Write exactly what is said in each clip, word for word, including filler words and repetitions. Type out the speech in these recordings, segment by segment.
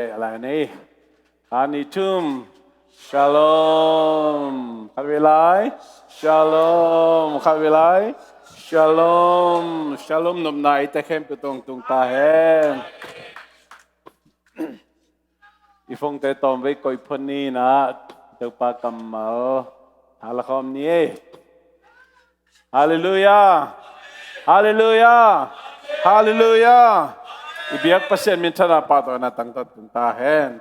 Eh, lai ni. Kha ni thum. Shalom. Khat vei lai. Shalom. Khat vei lai. Shalom. Shalom nopna i te khempeuh tawh tung ta hen. I phone te tawm vei koih phot ni na. Topa kammal tha la khawm ni ei. Halleluiah. Halleluiah. Halleluiah. I biak Pasian minthanna pahtawina tangtawt tung ta hen.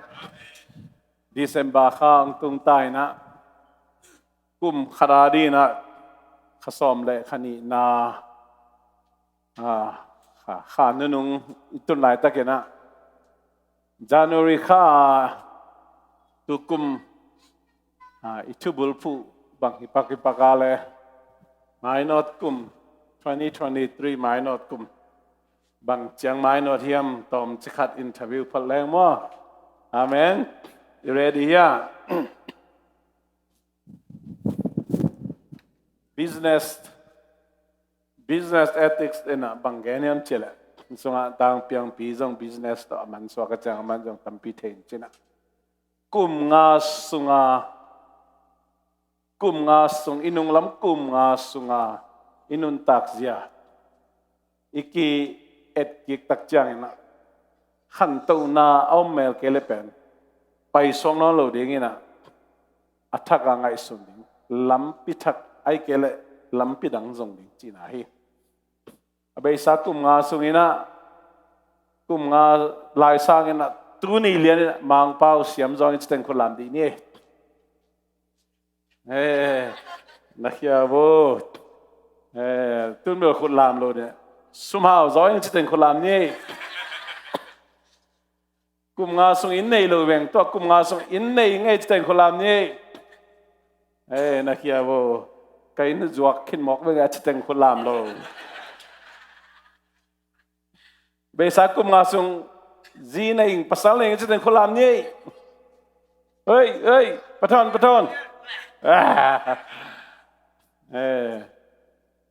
December kha hong tung ta in ah, kum khat a dingin ah kha sawm le kha nihna, ah, kha, kha nunung i tun laitakin ah, January kha tukum, ah, i thubulphuh bang hi pak hi pak a le, mainawt kum, twenty twenty-three mainawt kum bang ciang mainawt hiam, tawmcik khat interview phot leng maw? Amen. I ready hia? Business, business ethics in ah bang gen hiam cih leh, sungah tangpiangpi zong business tawh a mansuak a ciang a man zong tampi thei in cih ah, kum nga sunga, kum nga sung, i nunglam kum nga sunga i nuntak zia i ki-et kik tak ciangin ah, khantohna a om mel kei le pen paisuak nawn lo dingin ah, a thak a ngaihsun ding, lampi thak ahih kei leh lampi dang zong ding cihna hi. A beisa kum nga sungin ah, kum nga lai sangin ah, tuni lianin ah Mangpau siam zawng in citeng khut lam dih ni. Eh, na khia vo. Eh, tun bel khut lam lo ne. Sumhau zawng in citeng khut lam ni. Kum nga sung inn nei lo veng tua, kum nga sung inn nei ngei citeng khut lam ni. Eh, na khia vo. Ka inn zuak khin mawk veng a citeng khut lam lo. Beisa kum nga sung zi nei ing, pasal nei ing citeng khut lam ni. Oi, oi, pathon, pathon. Ah. Eh.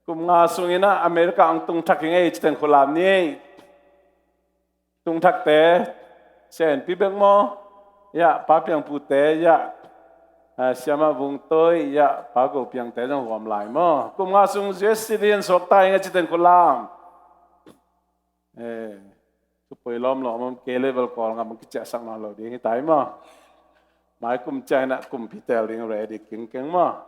Kum nga sungin ah America ang tungthak ing ei citeng khut lam ni. Tungthakte, siahenpi bek maw? Ya, pa piangpute, ya. Ah, siama vungtoi, ya, pa go piangte zong huam lai maw? Kum nga sung U S citizen suak ta ing a citeng khut lam. Eh, thupoi lawm lawm om kei level kawl ngam kiciahsak nawn lo ding hi tai maw? Mai kum ciangin ah kumpi tel ding ready kingkeng maw?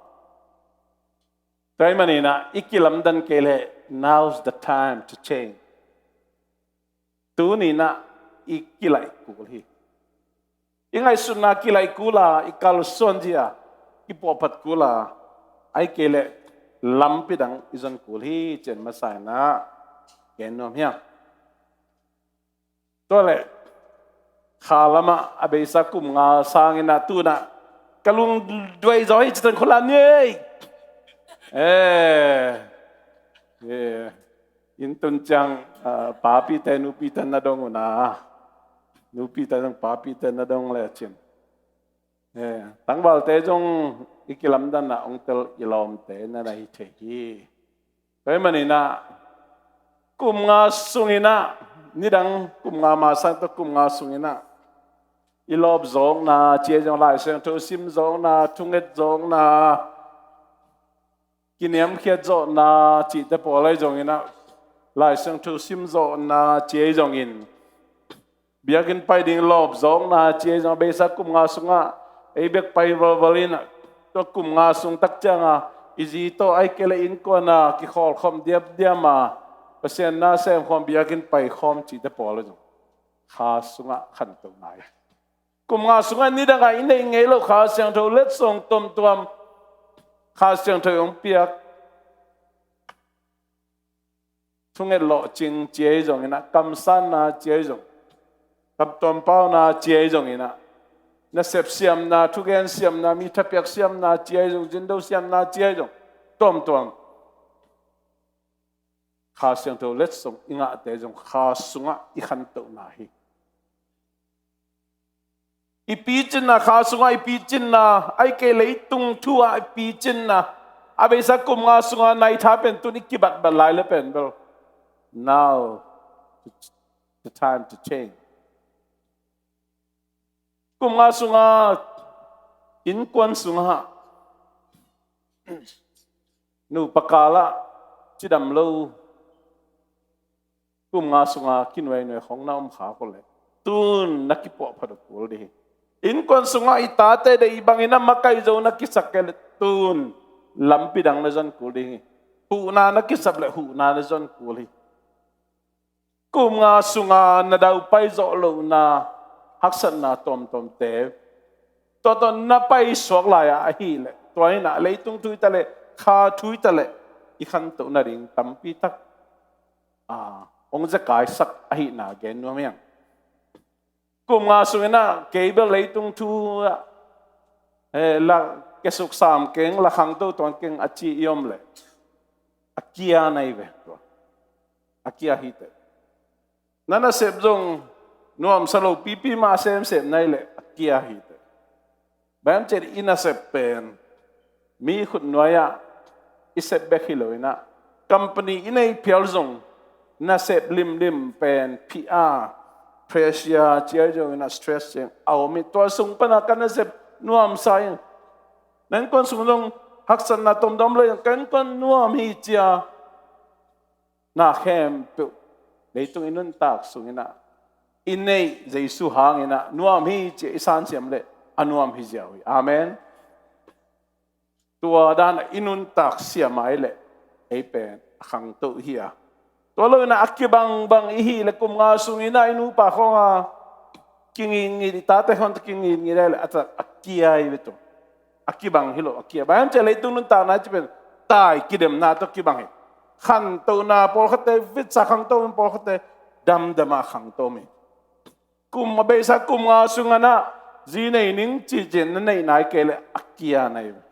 Tua ahih manin ah i kilamdan kei leh, now's the time to change. Tuni-in ah i kilaih kul hi. I ngaihsutna kilaih kul a, i kalsuan zia kipuahphat kul a, ahih kei leh lampi dang i zon kul hi, cih masa-in ah gen nuam hi hang. Tua leh kha lamah a beisa kum nga sangin ah tu-in ah ka lungduai zaw hi citeng khut lam ni. Eh, eh, inn tun ciang, ah, papite nupite na dong uh na, nupite zong papite na dong le cin. Eh, tangvalte zong i kilamdanna hong tel i lawmte na na hi thei hi. Tua ahih manin ah kum nga sungin ah, nidang kum nga ma sang tawh kum nga sungin ah i lawp zawkna ci-a zong, Lai Siangtho sim zawkna, thunget zawkna, kiniamkhiat zawhna cihte pawl ahi zongin ah, Lai Siangtho sim zawhna ci-a zongin, biakinn pai ding lawp zawkna ci-a zong, a beisa kum nga sungah ei bek pai valval in ah, tua kum nga sung tak ciangah i zi tawh ahih kei leh innkuan ah kikhawlkhawm diamdiam a, Pasian na semkhawm, biakinn paikhawm cihte pawl ahi zong, kha sungah khantohna hi. Kum nga sungah nidangah i neih ngei loh Kha Siangtho letsong tuamtuam, Kha Siangtho hong piak, thunget lawhcing ci-a zongin ah, kamsanna ci-a zong, kamtuampauna ci-a zongin ah, nasep siamna, thugen siamna, mi thapiak siamna ci-a zong, zindo siamna ci-a zong, tuamtuam Kha Siangtho letsong i ngahte zong kha sungah i khantohna hi. I picinna, kha sungah i picinna, ahih kei leh leitung thu-ah i picinna, a beisa kum nga sungah nai tha pen tun i kibatbat lai le pen bel, now the time to change. Kum nga sunga innkuan sungah nupa kalah cidam lo, kum nga sunga kinuainuai khong na om kha ko le, tun na kipuah phat uh kul dih hi. Innkuan sungah i tate deih bangin a makaih zo na kisak kei le, tun lampi dang na zon kul dih hi. Huhna na kisap le huhna na zon kul hi. Kum nga sunga na daupai zawh lohna haksatna tuamtuamte, tua tawh na paisuak lai-ah ahih leh, tua in ah leitung thu hi ta leh, kha thu hi ta leh, i khantoh nading tampi tak ah hong zekai sak ahihna gen nuam hi hang. Kum nga sungin ah kei bel leitung thu ah, eh, la kesuk sam keng, la khangto tuan keng a ci i om leh, a kia na hi ve tua. A kia hi teh. Na nasep zong nuamsa lo pipi mah semsem na hi leh, a kia hi teh. Bang hiam cih leh i nasep pen mi khut nuai-ah i sep bek hi lo in ah, company i nei phial zong nasep limlim pen phih a, pressure ci-a zong in ah, stress ci-a a om hi. Tua sung pan ah ka nasep nuamsa hi. Na innkuan sung zong haksatna tuamtuam lo in, ka innkuan nuam hi ci-a na khempeuh leitung i nuntak sungin ah i neih Jesu hangin ah nuam hi ci-a i sansiam leh a nuam hi ziau hi. Amen. Tua dan ah i nuntak siam a hi leh ei pen a khangto hi a. Tua lo in ah a kibangbang i hih leh, kum nga sungin ah i nupa khawng a kingitngit, i tate khawng tawh kingitngit a hi leh, a tak a kia hi ve tua. A kibang hi lo, a kia. Bang hiam cih leh leitung nuntakna i cih pen tai kidemna tawh kibang hi. Khantohna pawlkhatte, vitsa khangto, pawlkhatte damdam a khangto hi. Kum a beisa kum nga sungah na zi nei ning ci-in na neih nai kei leh, a kia na hi ve.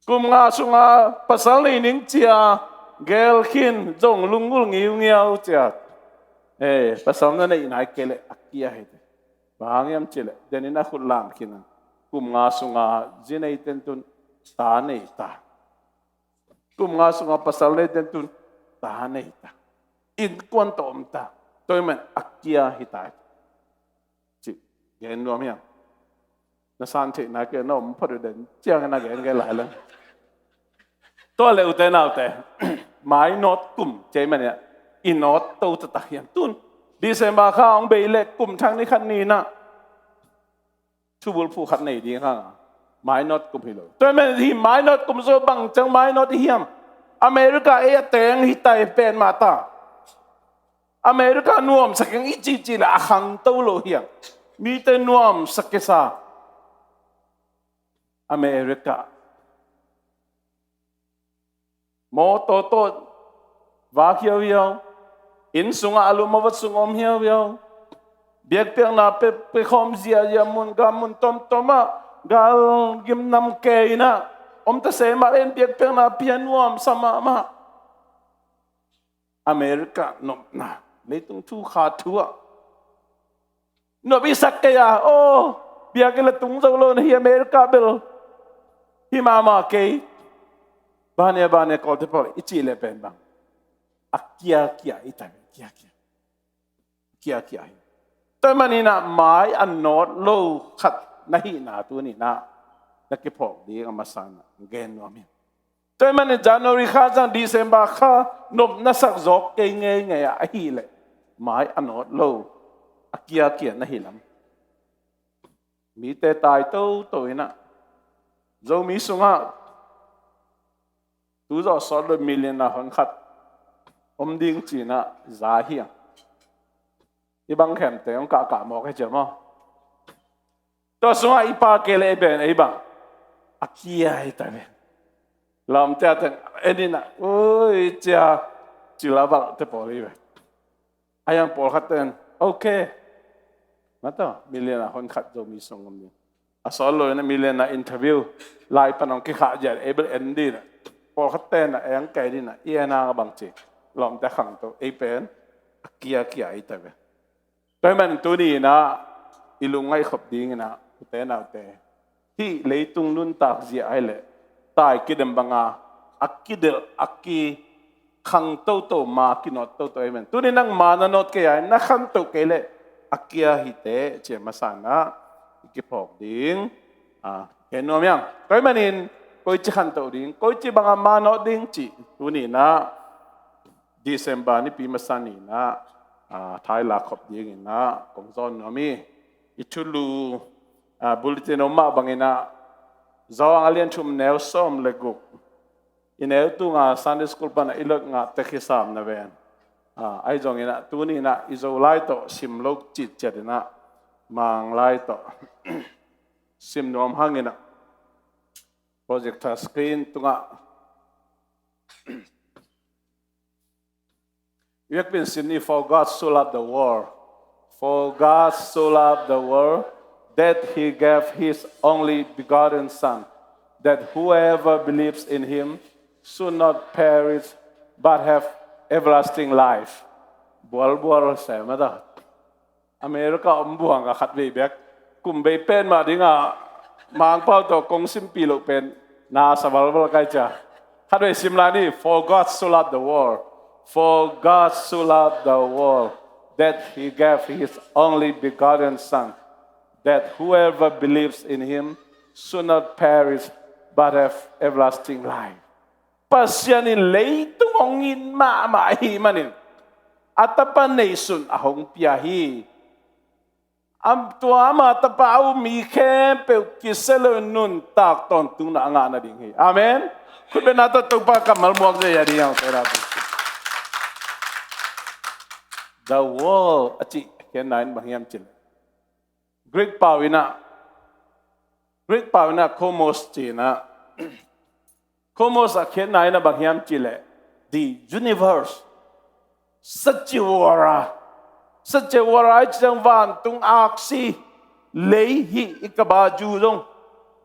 Kum nga sunga pasal nei ning ci-a gel khin zong lunggulh ngiungiau ci-a, eh, pasal na neih nai kei leh, a kia hi teh. Bang hang hiam cih leh, den in a khut lam khin a, kum nga sunga zi neite'n tun ta nei ta. Kum nga sunga pasal neite'n tun ta nei ta. Innkuan tawh om ta. Tua ahih manin a kia hi ta hi cih gen nuam hi hang. Na san theihna kei, na om phot uh den ciangin a gen gen lai leng. Tua leh ute naute, mainawt kum ci ahih manin ah i nawt to taktak hi hang. Tun December kha hong bei leh kum thak ni khat ni-in ah thubulphuh khat nei ding hang a, mainawt kum hi lo. Tua ahih manin hih mainawt kum sung bang ciang mainawt i hiam? America ei a teng hi ta hi pen mah ta. America nuamsa keng i cihcih leh a khangto lo hi hang. Mite nuamsa kisa America. Mawtaw tawh vak hiauhiau, inn sungah a lum a vat sung om hiauhiau, biakpiakna pe, pekhawm ziahziah mun, gam mun tuamtuam ah gal gimnam kei in ah om ta se mah leh, biakpiakna pia nuamsa mahmah. America nopna, leitung thu kha thu ah nop i sak kei a, aw, biakinn la tung zo lo na hi, America bel hi mahmah kei. Bang hang, bang hang, Kawlte pawl i cih leh pen bang, a kiakia i ta, kiakia, kiakia hi. Tua ahih manin ah mai a nawt lo khat na hihna tuni-in ah na kiphawk ding a masa-in ah gen nuam hi. Tua ahih manin January kha zang December kha nop na sak zawk kei ngeingei a, ahih leh mai a nawt lo, a kiakia na hi lam. Mite tai toto in ah, Zomi sungah tu zawh sawt lo million a hon khat om ding ci-in ah za hi hang. I bang khempeuh hong kahkah mawk hi ciang maw. Tua sungah i pha kei leh ei pen ei bang, a kia hi ta ve. Lawmte a teng en in ah, ui, cia, ci leh a valhte pawl hi ve. A hiang pawlkhat ten, okay, mataw, million a hon khat Zomi sung om ding. A sawt lo in ah million a interview lai pan hong kikhah ziah, ei bel en ding ah, pawlkhat ten ah ei hong kei ding ah, i en hang a bang ci. Lawmte khangto, ei pen a kiakia hi ta ve. Tua ahih manin tuni-in ah i lungngaih khop dingin ah, ute naute, hih leitung nuntak zia ahih leh tai kidem banga a kidelh, a kikhang toto, ma kinawt toto ahih manin, tuni nangma na nawt kei a, na khantoh kei leh, a kia hi teh ci a masa in ah i kiphawk ding. A, gen nuam hiang. Tua ahih manin koici khantoh ding, koici bangah manawh ding cih tuni in ah December nipi masa ni in ah, a, thailak khop ding in ah kong zawn nuam hi. I thulu, a, bulletin om mah bang in ah Johan a lian thum neu sawm le guk, i neu tunga Sunday school pan a i lot ngah tek hi sam na ven. A, ahi zongin ah tuni in ah i Zolai tawh sim lo citciat in ah Manglai tawh sim nuam hang in ah projector screen tungah Biakpiin sim ni. For God so loved the world. For God so loved the world that he gave his only begotten Son, that whoever believes in him should not perish but have everlasting life. Bualbual sem a ta. America om buang a khatvei bek kum bei pen mah dingah Mangpau tawh kong simpih loh pen na sa valval kai cia. Khatvei sim lai ni. For God so loved the world, for God so loved the world that he gave his only begotten Son, that whoever believes in him should not perish but have everlasting life. Pasian in leitung hong it mahmah ahih manin a tapa neihsun a hong pia hi. Am tua ama tapa a um mi khempeuh kisia lo nuntak tawntungna a ngah nading hi. Amen. Khutbetna tawh Topa kammal muak zia ding hiang te. The world a cih a khiatna in bang hiam cih leh Greek pau in ah Greek pau in ah cosmos ci in ah cosmos a khiatna in ah bang hiam cih leh the universe. Sachiwara. Sachiwara i cih ciang vantung aksi, lei hi i kaba ju zong,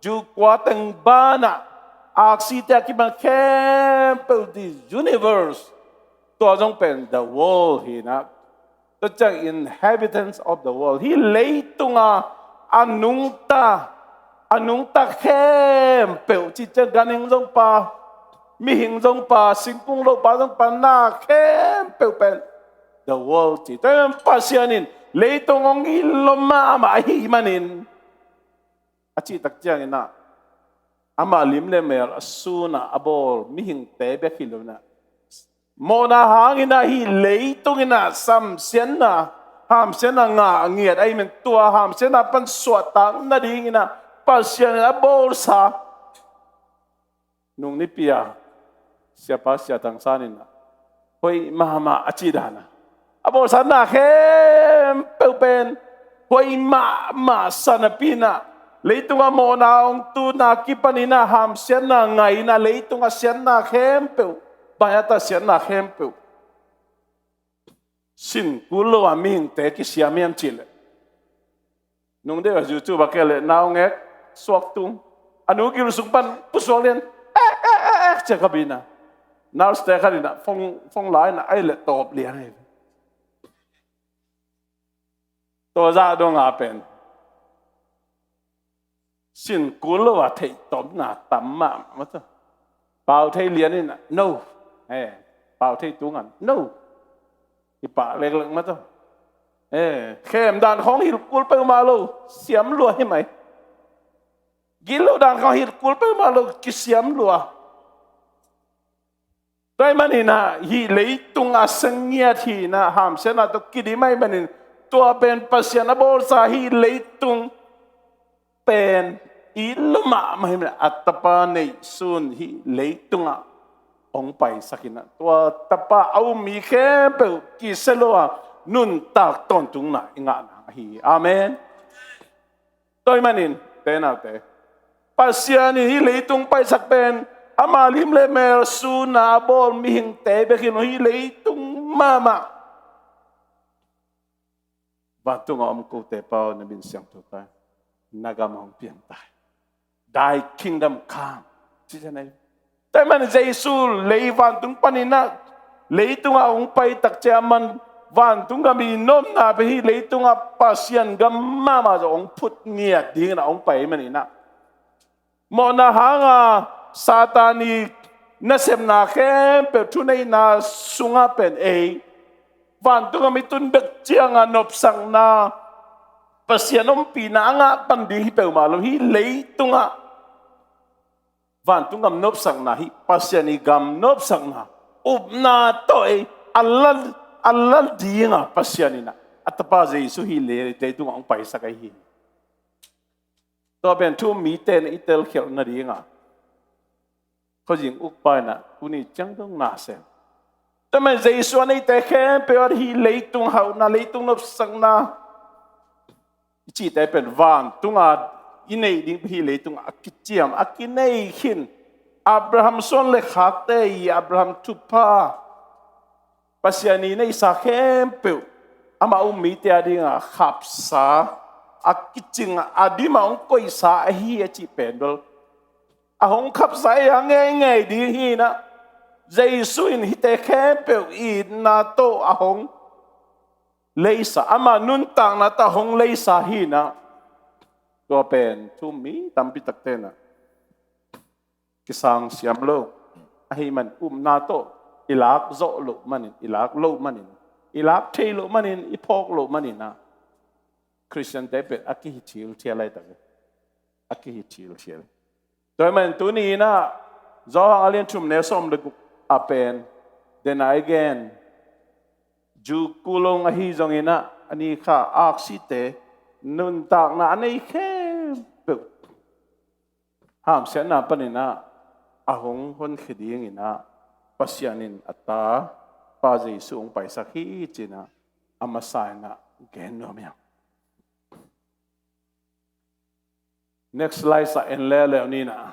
ju kua teng banah aksi te a kipan khempeuh the universe. Tua zong pen the world hi in ah Tua ciang inhabitants of the world. Hih leitunga a nungta, a nungta khempeuh cih ciang ganhing zong pha, mihing zong pha, singkung lopa zong pha, na khempeuh pen the world ci. Tua ahih manin Pasian in leitung hong it lo mahmah ahih manin a cih tak ciangin ah amah lim le mel a sun a a bawl mihingte bek hi lo in ah mawhna hangin ah hih leitung in ah samsiatna, hamsiatna ngah ngiat ahih manin tua hamsiatna pan suahtak nadingin ah Pasian in a bawlsa. Nung nipi a Siapa Sia Thang San in ah hoih mahmah a cih dan a a bawlsa na khempeuh pen hoih mahmah sa napi in ah leitungah mawhna hong tun a kipan in ah hamsiatna ngah in ah leitungah siatna khempeuh, baiata siatna khempeuh sin kul lo a mihingte kisiam hiam cih leh nung deuh a YouTube a kei leh naungek suak tung a nu gil sung pan pusuak lian, eh eh eh eh cia ka bina. Nurse te khat in ah phone, phone la in ah ahih leh tawp lian ahi. Tua zah dong a pen sin kul lo a theih tawpna tam mahmah maw tua. Pau thei lian in ah no, eh, pau thei tung an no. Hi pah leklek maw tua. Eh, khem dan khawng hilh kul peuhmah lo, siam lua hi mai. Gil lo dan khawng hilh kul peuhmah lo, kisiam lua. Tua ahih manin ah hih leitung a sia ngiat hi in ah hamsiatna tawh kidim ahih manin tua pen Pasian a bawlsa hih leitung pen it lo mahmah hi in ah a tapa neihsun hih leitungah hong paisak in ah tua tapa a um mi khempeuh kisia lo a nuntak tawntungna i ngah nang ahi hi. Amen. Tua ahih manin, te naute, Pasian in hih leitung paisak pen ama lim le mel sun a a bawl mihingte bek hi lo, hih leitung mahmah. Vantung a om kote pa aw, na min siangtho ta in, na gam hong piang ta in, thy kingdom come. Ci ciang ahi. Tua ahih manin Jesu lei vantung panin ah leitungah hong pai tak ciang aman vantung gam i nopna pen hih leitungah Pasian gam mahmah zong hong phut ngiat dingin ah hong pai ahih manin ah mawhna hanga Satan i nasepna khempeuh, thuneihna sungah pen ei Vantung gam i tun bek cianga nopsakna, Pasian ompihna a ngah pan ding hi peuhmah lo, hih leitungah vantung gam nopsakna, hih Pasian i gam nopsakna, upna tawh ei a la, a la dinga Pasian in a tapa Jesu hih le, leitungah hong paisak ahi hi. Tua pen thu-um mite in i telkhialh nadinga khuazing ukpa in a tuni ciang dong na sem. Tua mah Jesu a neite khempeuh a hih leitung hauhna, leitung nopsakna i cihte pen vantunga i neih ding, hih leitung a kiciam, a kinei khin. Abraham suan le khakte i Abraham thupha, Pasian i neihsa khempeuh, amah um mite a dinga khapsa, a kicing a, a dim a hong koihsa ahi a cih pen bel a hong khapsa ei a ngeingei ding hi in a, Jesu in hihte khempeuh itna tawh a hong leisa, ama nuntakna tawh a hong leisa hi in a, tua pen thu-um mi tampi takte in a kisang siam lo, ahih man upna tawh i lak zawh loh manin, i lak loh manin, i lak thei loh manin, i phawk loh manin a Khristiante pen a kihi thilthial lai tak hi. A kihi thilthial. Tua ahih man tuni in a Johan a lian thum neu sawm le guk a pen, den a i gen Jew kulong ahi zongin a, a ni kha aksite nuntakna a nei khempeuh hamsiatna panin a, a hong honkhia dingin a, Pasian in a ta pa Jesu hong paisak hi ci-in a, a masa in a gen nuam hi hang. Next slide ah en leuleu ni in a.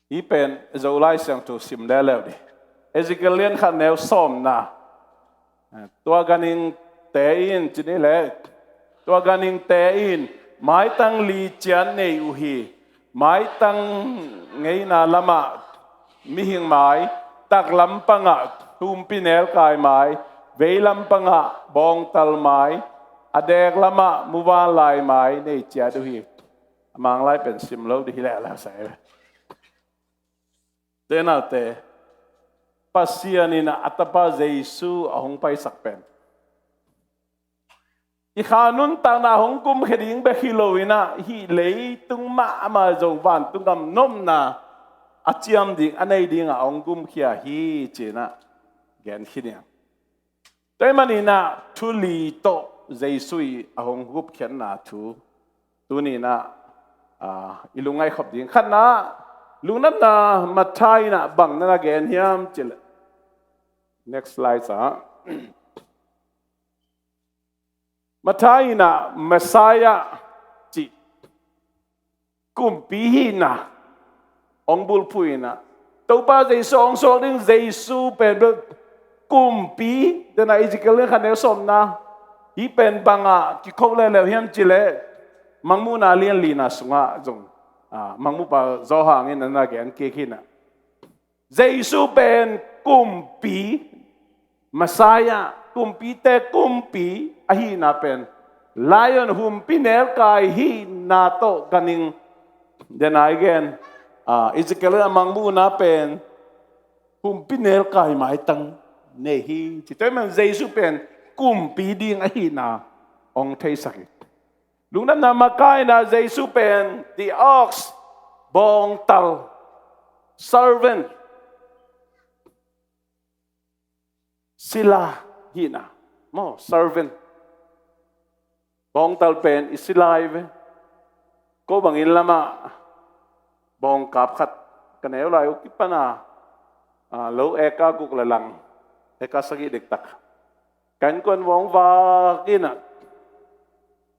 Hih pen Zo Lai Siangtho sim leuleu ni. Ezekiel lian khat neu sawmna. Tua ganhingte in, ci ni leh, tua ganhingte in maitang li ciat nei uh hi. Maitang ngeina lamah mihing mai, taklam pangah humpinelkai mai, veilam pangah bawngtal mai, a dek lamah muvanlai mai nei ciat uh hi. A Mang lai pen sim lo ding hi leh a la sai. Te naute, Pasian in a tapa Jesu a hong paisak pen i kha nuntakna hong kumkhia ding bek hi lo in a, hih leitung mahmah zong vantung gam nopna a ciam ding, a nei ding a hong kumkhia hi ci-in a gen khin hi hang. Tua ahih manin a thu li tawh Jesu i a hong gupkhiatna thu tuni in a, ah, i lungngaih khop ding. Khatna, lungdamna Matthai in a bang na na gen hiam cih leh. Next slide ah. Matthai in a Messiah cih kumpi hihna hong bulphuh in a, Topa Jesu hong suak ding Jesu pen bel kumpi, den a Ezekiel lian khat neu sawmna, hih pen bang a kikho leuleu hiam cih leh, Mangmuhna lian lina sungah zong, ah, Mangmuhpa Johan in a na gen kik hi in a. Jesu pen kumpi, Messiah, kumpite kumpi ahihna pen lion, humpinelkai hihna tawh ganhing, den a i gen, ah, Ezekiel a Mangmuhna pen humpinelkai maitang nei hi ci. Tua ahih man Jesu pen kumpi ding ahihna hong theisak hi. Lungdamna Marka in a Jesu pen the ox, bawngtal, servant, sila hihna maw, servant. Bawngtal pen i sila hi ve. Ko bangin lamah bawngkap khat ka neu lai uh kipan a, ah, lo eka guk le lang, eka sagih dektak ka innkuan uh hong vak in a,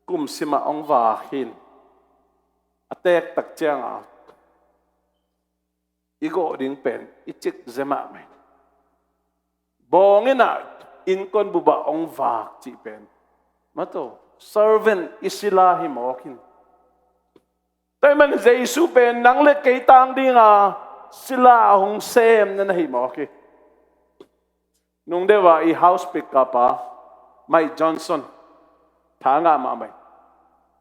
kum simah hong vak hi in, a teek tak ciangin i gawh ding pen i cik ze mahmah hi. Bawng in a innkuan bup ah hong vak cih pen, mato, servant, i sila hi mawk hi in. Tua ahih man Jesu pen nang le kei tang dinga sila a hong sem na na hi mawk hi. Nung deuh a i house pick up a Mike Johnson, tha ngah mahmah hi.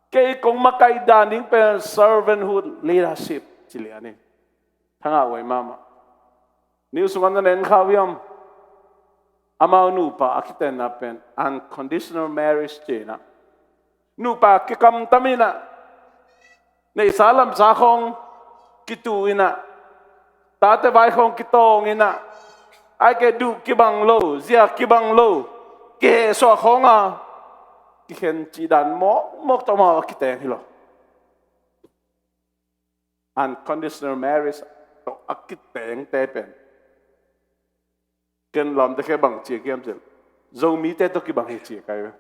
Kei kong makaih dan ding pen servanthood leadership ci lian hi. Tha ngah huai mahmah. News sungah na na en kha uh hiam? Amau nupa a kitenna pen unconditional marriage ci-in ah, nupa kikamtam in ah, neihsa lamsa khawng kitu in ah, tate vai khawng kitawng in ah, ahih kei leh duh kibang lo, zia kibang lo, kihehsuah khawng a kikhen cih dan mawkmawk tawh amau a kiteng hi lo. Unconditional marriage tawh a kitengte pen, ken lawmte khe bang ci hiam cih leh, Zomite tawh kibang hi ci ka hi ve.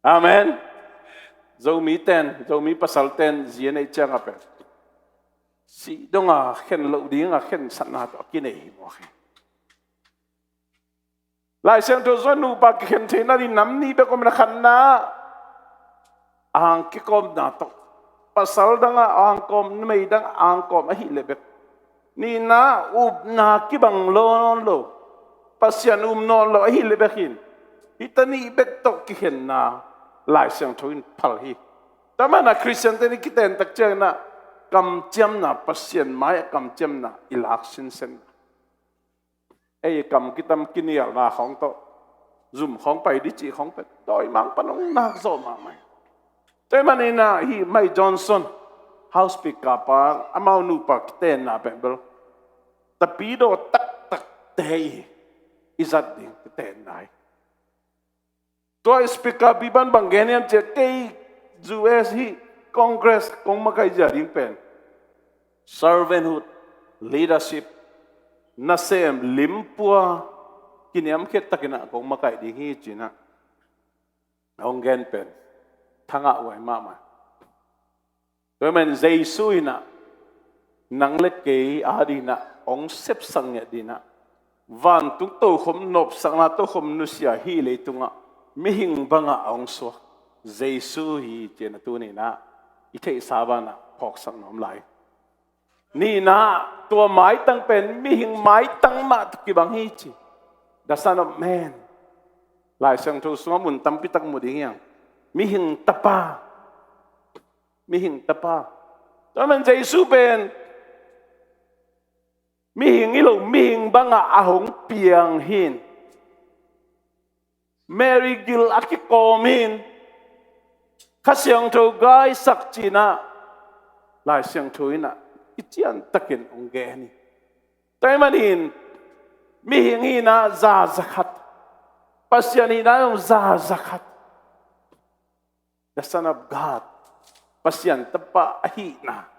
Amen. Zomite'n, Zomi pasalte'n zi a neih ciangah pen, sih dong a khen loh ding a khensatna tawh a kinei hi mawk hi. Lai Siangtho sungah nupa kikhen theihna ding nam nih bek om in ah, khatna, ang kikawmna tawh, pasal dang a ang kawm, numei dang a ang kawm ahih leh bek. Nihna, upna kibang nawn lo, Pasian um nawn lo ahih leh bek hi in, hihte nih bek tawh kikhenna Lai Siangtho in phal hi. Tua manin ah Khristiante nih kiten tak ciangin ah kamciamna, Pasian mai-ah kamciamna i lak sinsen. Ei kam kitam kinialna khawng tawh zum khawng pai ding cih khawng pen dawimangpa hong nak zawh mahmah hi. Tua ahih manin ah hih Mike Johnson, House Speaker pa, amau nupa kitenna pen bel tapidaw taktakte i, i zat ding kitenna hi. Tua speaker pi pan bang gen hiam cih leh, kei U S hih Congress kong makaih zia ding pen servanthood, leadership, nasem limpua kiniamkhiat takin ah kong makaih ding hi ci-in ah hong gen pen thangah huai mahmah. Tua ahih manin Jesu in ah nang le kei adingin ah hong sepsak ngiat dingin ah, vantung tokhom nopsakna tokhom nusia hih leitungah mihing bangah a hong suak Jesu hi ci-in ah tuni-in ah i theihsa banah phawksak nuam lai. Nihna, tua maitang pen mihing maitang mah kibang hi ci. The Son of Man. Lai Siangtho sungah mun tampi tak mu ding hi hang. Mihing tapa. Mihing tapa. Tua ahih manin Jesu pen mihing hi lo, mihing bangah a hong piang hi in, Mary gil a kikawm hi in, Kha Siangtho gaisak ci-in ah Lai Siangtho in ah i ciantakin hong gen hi. Tua ahih manin mihing hihna za zakhat, Pasian hihna zong za zakhat. The Son of God, Pasian tapa ahihna.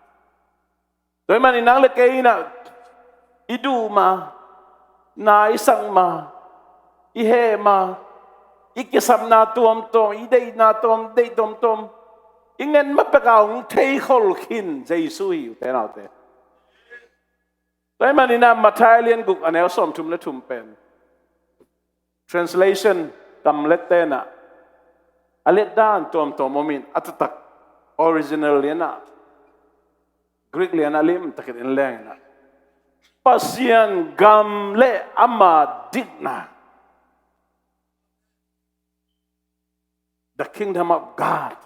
Tua ahih manin nang le kei in ah i duh ma, na i sak ma, i heh ma, i kisapna tuamtuam, i deihna tuam, deih tuamtuam, i nget ma pek a hong theikhol khin Jesu hi, ute naute. Tua ahih manin ah Matthai a lian guk a neu sawmthum le thum pen translation, kamlet ten ah a letdan tuamtuam om in, a taktak original lian ah, Greek lian ah limtakin en leng in ah, Pasian gam le ama dikna, the kingdom of God.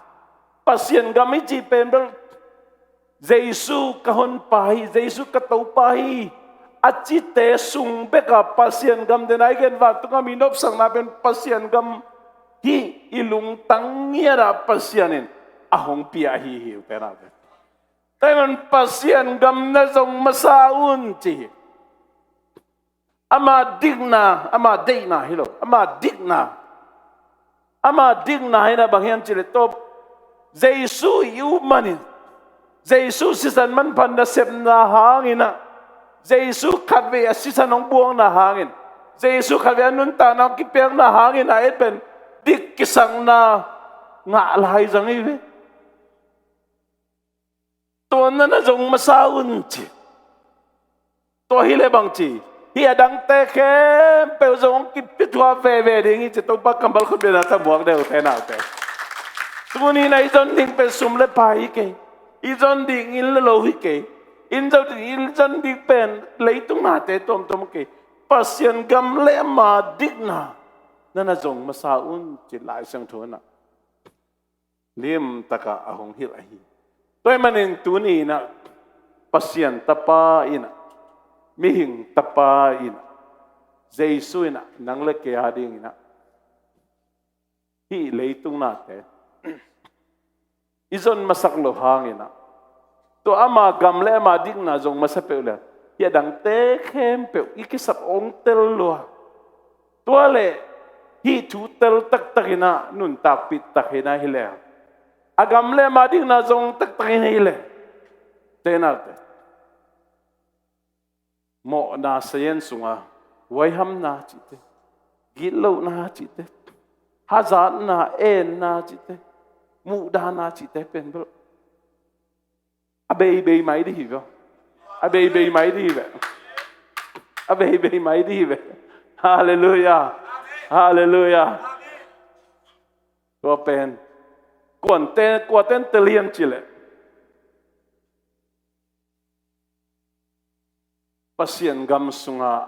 Pasian gam i cih pen bel Jesu ka honpa hi, Jesu ka Topa hi, a cite sung bek a Pasian gam, den a i gen vantung a mi nopsakna pen Pasian gam hi, i lungtang ngiat ah Pasian in a hong pia ahi hi, ute naute. Tua ahih manin Pasian gam na zong masa un ci hi. Ama dikna, ama deihna hi lo, ama dikna. Ama dikna hi in ah bang hiam cih leh, tua Jesu i up manin, Jesu sisan manpha nasepna hangin ah, Jesu khatvei a sisan hong buakna hangin, Jesu khatvei a nuntakna hong kipiakna hangin ah ei pen dik kisakna ngah lai zang hi ve. Tua na na zong masa un ci. Tua hi leh bang ci, hih a dangte khempeuh zong hong kipia thuah veve ding hi ci. Topa kammal khut bengna tawh muak deuh, ute naute. Tuni-in ah i zon ding pen sum le pai hi kei. I zon ding inn le lo hi kei. I zon ding, i zon ding pen leitung nate tuamtuam hi kei. Pasian gam le ama dikna na na zong masa un ci, Lai Siangtho in ah limtakin a hong hilh ahi. Tua ahih manin tuni-in ah Pasian tapa in ah, mihing tapa in ah, Jesu in ah nang le kei a dingin ah hih leitung nate i zon masak loh hangin ah, tua ama gam le ama dikna zong masa peuh le, hih a dangte khempeuh i kisap hong tel lua. Tua leh hih thu tel taktakin ah nuntakpih takin ah hi leh, a gam le ama dikna zong taktakin hi leh, te nate, mawhna sayan sunga huaihamna cihte, gitlohna cihte, hazatna, enna cihte, muhdahna cihte pen bel a beibei mai dih hi ve. A beibei mai dih hi ve. A beibei mai dih hi ve. Halleluiah. Halleluiah. Tua pen kuante, kuaten tel hiam cih leh, Pasian gam sunga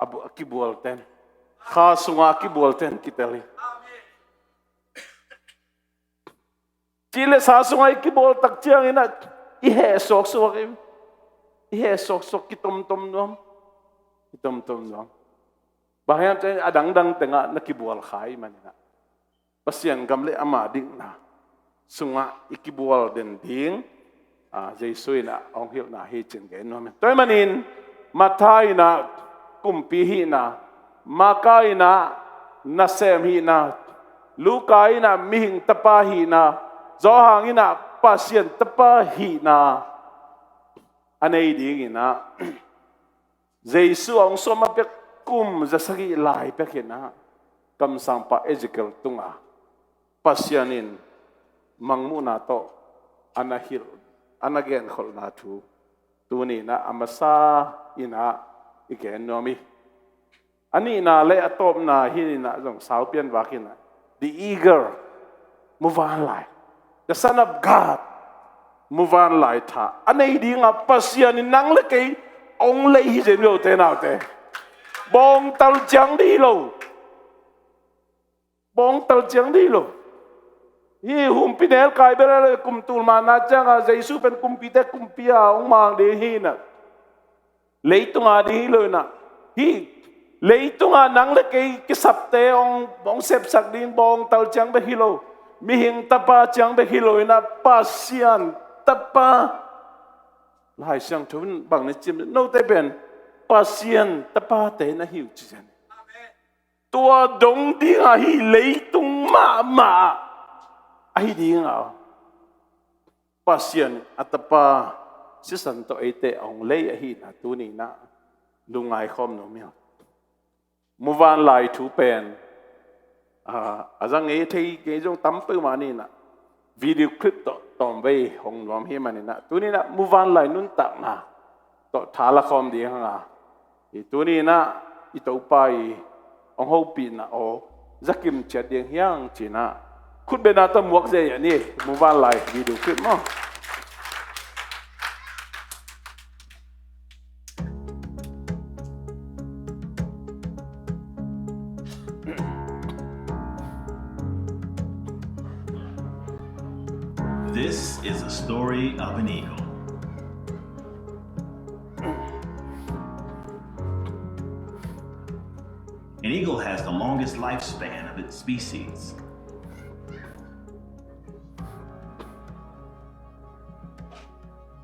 a bu-, a kibualten, kha sunga a kibualten kitel hi. Ci le sa sunga i kibual tak ciangin ah i heh suaksuak hi. I heh suaksuak, kitomtom nuam. Kitomtom nuam. Bang hiam cih leh a dangdang tengah na kibual kha ahih manin ah, Pasian gam le ama dikna sungah i kibual den ding, a, Jesu in ah hong hilhna hi cih gen nuam hi. Tua ahih manin Martha in ah kumpi hihna, Marka in ah nasem hihna, Luka in ah mihing tapa hihna, Johan in ah Pasian tapa hihna a nei dingin ah, Jesu a hong suah ma pek kum za sagih lai pek in ah, kamsangpa Ezekiel tungah Pasian in mangmuhna tawh a na hilh, a na genkholhna thu tuni in ah a masa in ah i gen nuam hi. A nihna le a tawpna hi in ah zong saupian vak in ah, the eagle, muvanlai, the Son of God, muvanlai tha a nei dingah Pasian in nang le kei hong lei hi zen lo te naute. Bawngtal ciang dih lo. Bawngtal ciang dih lo. Hih humpi nelkai bel a le kum tul mahna ciangah Jesu pen kumpite kumpi a hong mang ding hi in ah, leitung a ding hi lo in ah, hih leitung a nang le kei kisapte hong, hong sepsak ding bawngtal ciang bek hi lo, mihing tapa ciang bek hi lo in ah, Pasian tapa. Lai Siangtho in bang na ci hiam, note pen Pasian tapate na hi uh ci zen. Tua dong dingah hih leitung mahmah ahi dingah Pasian a tapa sisan tawh eite a hong lei ahihna tuni in ah lungngai khawm nuam hi. Muvanlai thu pen, a, a za ngei thei ngei zong tam peuhmah ni in ah, video clip tawh tawmvei hong nuam hi manin ah, tuni in ah muvanlai nuntakna tawh tha la khawm ding hang a, i tuni in ah i Topa i hong hopihna aw za kim ciat ding hi hang ci in ah, khutbetna tawh muak ziahziah ni, muvanlai video clip maw. This is a story of an eagle. An eagle has the longest lifespan of its species.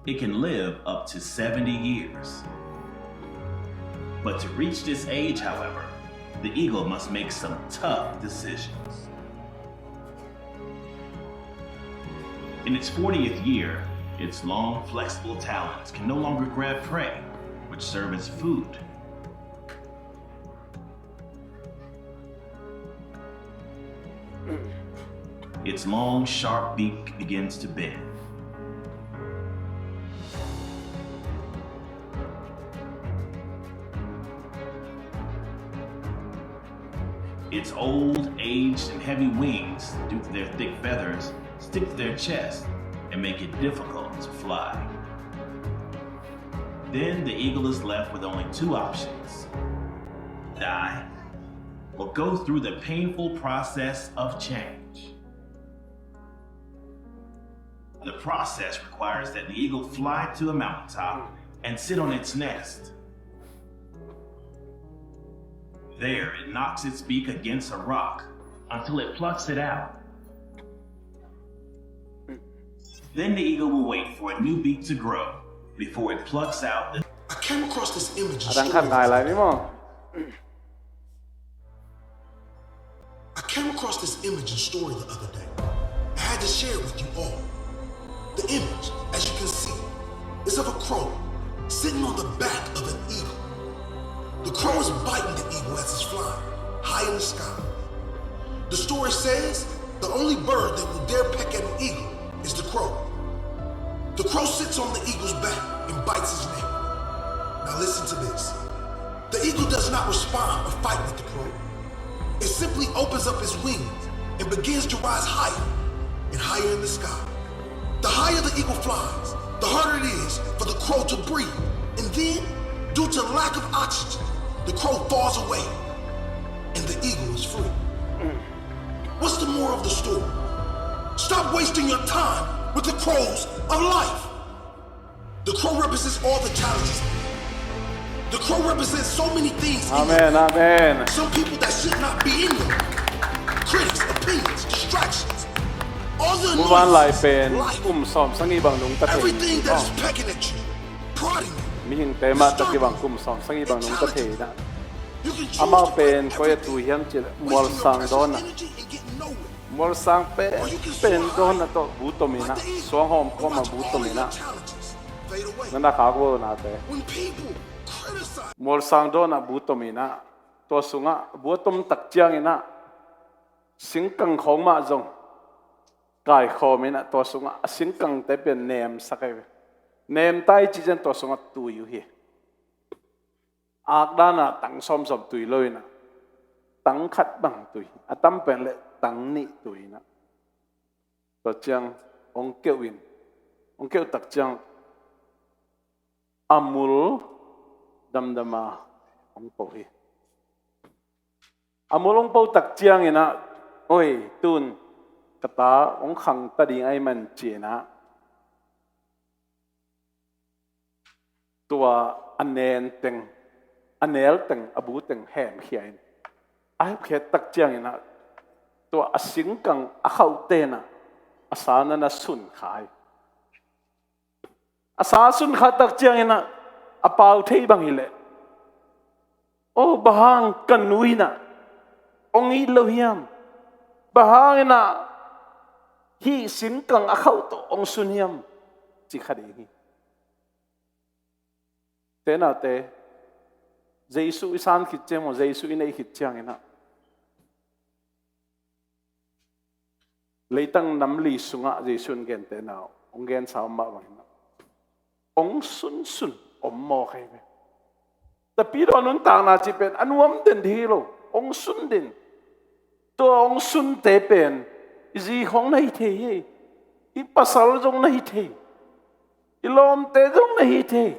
It can live up to seventy years. But to reach this age, however, the eagle must make some tough decisions. In its fortieth year, its long, flexible talons can no longer grab prey, which serve as food. Its long, sharp beak begins to bend. Its old, aged, and heavy wings, due to their thick feathers, stick to their chest and make it difficult to fly. Then the eagle is left with only two options: die or go through the painful process of change. The process requires that the eagle fly to a mountaintop and sit on its nest. There, it knocks its beak against a rock until it plucks it out. Then the eagle will wait for a new beak to grow before it plucks out the I came across this image and story. I came across this image and story the other day. I had to share it with you all. The image, as you can see, is of a crow sitting on the back of an eagle. The crow is biting the eagle as it's flying high in the sky. The story says the only bird that will dare peck at an eagle is the crow. The crow sits on the eagle's back and bites his neck. Now listen to this. The eagle does not respond or fight with the crow. It simply opens up its wings and begins to rise higher and higher in the sky. The higher the eagle flies, the harder it is for the crow to breathe. And then, due to lack of oxygen, the crow falls away and the eagle is free. What's the moral of the story? Stop wasting your time with the crows of life. The crow represents all the challenges. The crow represents so many things in your life. Amen, amen. Some people that should not be in your life. Critics, opinions, distractions. All the annoyances of life. Muvanlai pen kum sawmsagih bang nungta thei. Everything that is pecking at you, prodding you, disturbing you, your talent. Mihingte mah tak kibang kum sawmsagih bang nungta thei na. You can choose to fight everything, wasting your precious energy and get nowhere. Or you can soar high and watch all of your challenges fade away. Mualsang pen, pen dawnna tawh bu tom in ah, suanghawm kawm ah bu tom in ah, na na khak vo nate. When people criticize. Mualsang dawnna bu tom in ah, tua sungah bu a tom tak ciangin ah, singkang khawng mah zong kaikhawm in ah, tua sungah a singkangte pen nemsak ahi ve. Nem ta i cih ciang tua sungah tui uh hi. Akdan ah tang sawmsawm tui lo in ah, tang khat bang tui, a tam pen leh tang nih tui in ah, tua ciang hong keuh in, hong keuh tak ciang a mul damdam a hong po hi. A mul hong po tak ciangin ah, oi, tun ka ta hong khang ta ding ahih man ci-in ah, tua a nen teng, a nel teng, a bu teng hemkhia in, a hemkhia tak ciangin ah, tua a singkang a khauhte in ah, a sa na na sun kha hi. A sa sun kha tak ciangin ah, a pau thei bang hi leh, oh, bang hang ka nu in ah hong it lo hiam? Bang hangin ah hih singkang a khauh tawh hong sun hiam? Ci kha ding hi. Te nate, Jesuh i san khit ciang maw, Jesuh i neih khit ciangin ah, leitang nam li sungah Jesuh in gentehna hong gensa om mah bangin ah, hong sunsun om mawk ahi ve. Tapi tua nuntakna cih pen a nuam den ding hi lo, hong sun den. Tua hong sunte pen i zi khawng na hi thei hi. I pasal zong na hi thei. I lawmte zong na hi thei.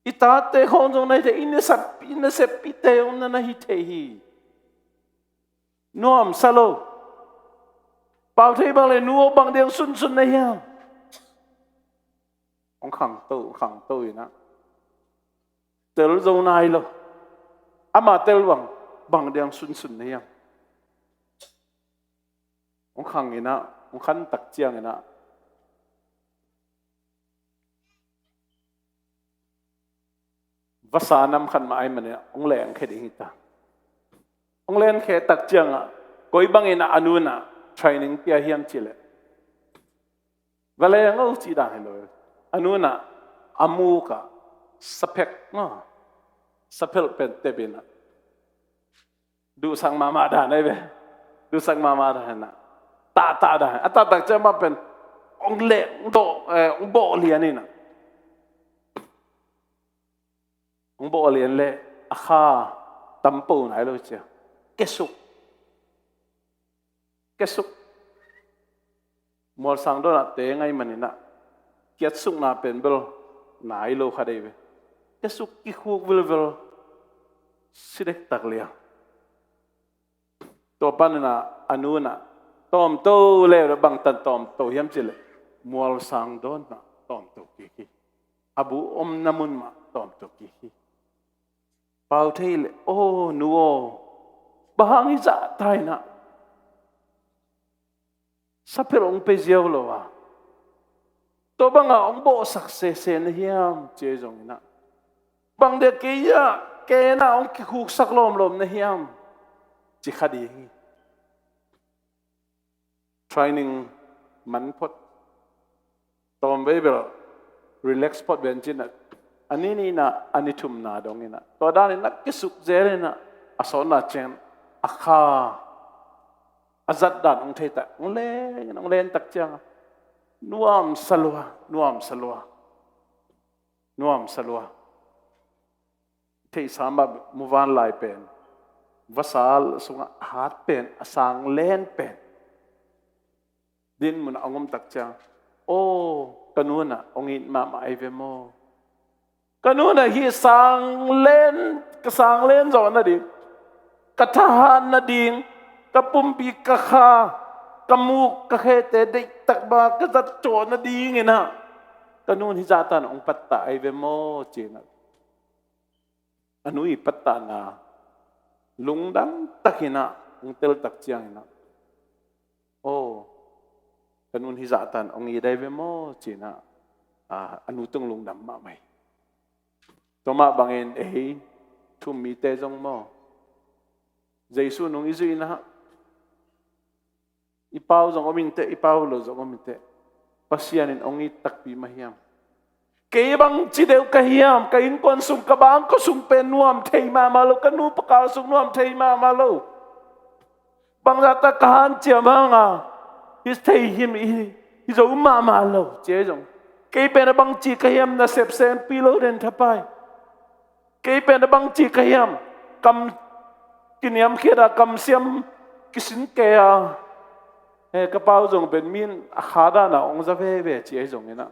I tate khawng zong na hi thei, i nasep, i naseppihte zong na na hi thei hi. Nuamsa lo. Pau thei bang leh nu aw, bang ding sunsun na hiam? Hong khangto, hong khangto in ah, tel zo nai lo. Ama tel bang, bang ding sunsun na hiam? Hong khang in ah, hong khan tak ciangin ah, vasa nam khat mah ahih manin ah hong lengkhia ding hi ta. Hong lengkhia tak ciangah, koi bangin ah a nu in ah training pia hiam cih leh, va leng o cih dan hi lo. A nu in ah a muk ah saphek maw, saphelh pen tep in ah, duhsak mahmah dan ahi ve. Duhsak mahmah dan ah, tahtah dan. A tahtak ciang mah pen hong leh, hong bawh, eh, hong bawh lian in ah, hong bawh lian leh a kha tampo nai lo cia. Kiasuk. Kiasuk. Mualsang dawn ah teng ahih manin ah, kiatsukna pen bel nai lo kha dei ve. Kiasuk kikhuk vilvel, si dektak liang. Tua panin ah a nu in ah tawmto leh bangtan tawmto hiam cih leh, mualsang dawn ah tawmto kik hi. A bu omna mun mah tawmto kik hi. Pau thei le, "Aw, nu aw, bang hang hi zah ta in ah, saphel hong pe ziau lo a, tua bangah hong bawhsak sese na hiam?" ci ahi zongin ah, "Bang dia kei ah, kei in ah hong kikhuksak lawmlawm na hiam?" ci kha ding hi. Training man phot, tawmvei bel relax phot ven cin ah, a ni nihna, a ni thumna dongin ah, tua danin a kisuk zelin ah, a sawtna ciangin a kha, a zat dan hong thei tak, hong len, hong len tak ciangin, nuamsa lua, nuamsa lua, nuamsa lua. Theihsa mah, muvanlai pen, vasa sungah a hat pen, a sang len pen, din munah hong om tak ciang, "Aw, ka nu in ah hong it mahmah ahi ve maw? Ka nu in ah hih sang len, ka sang len zawh nading, ka thahat nading, ka pumpi, ka kha, ka muk, ka khete deihtak bang ka zat zawh nadingin ah, ka nu in hih zah tan hong pattah ahi ve maw?" ci-in ah, a nu ii pattahna lungdam takin ah hong tel tak ciangin ah, "Aw, ka nu in hih zah tan hong it ahi ve maw?" ci-in ah, a, a nu tung lungdam mahmah hi. Tua mah bangin ei thu-um mite zong maw, Jesu nung i zuih in ah, i pau zong om inteh, i pau lo zong om inteh, Pasian in hong it takpi mah hiam? Kei bangci deuh ka hiam? Ka innkuan sung, ka bangkua sung pen nuam thei mahmah lo, ka nu pa ka sung nuam thei mahmah lo. Bangzahta ka hanciam hanga hih thei hi, hi, hi zo mahmah lo ci ahi zong, kei pen a bangci ka hiam, nasep sengpi lo den thapai. Kei pen a bangci ka hiam, kam kiniamkhiat a, kamsiam kisin kei a, he, ka pau zong pen mi in a kha dan a hong za veve ci ahi zongin ah,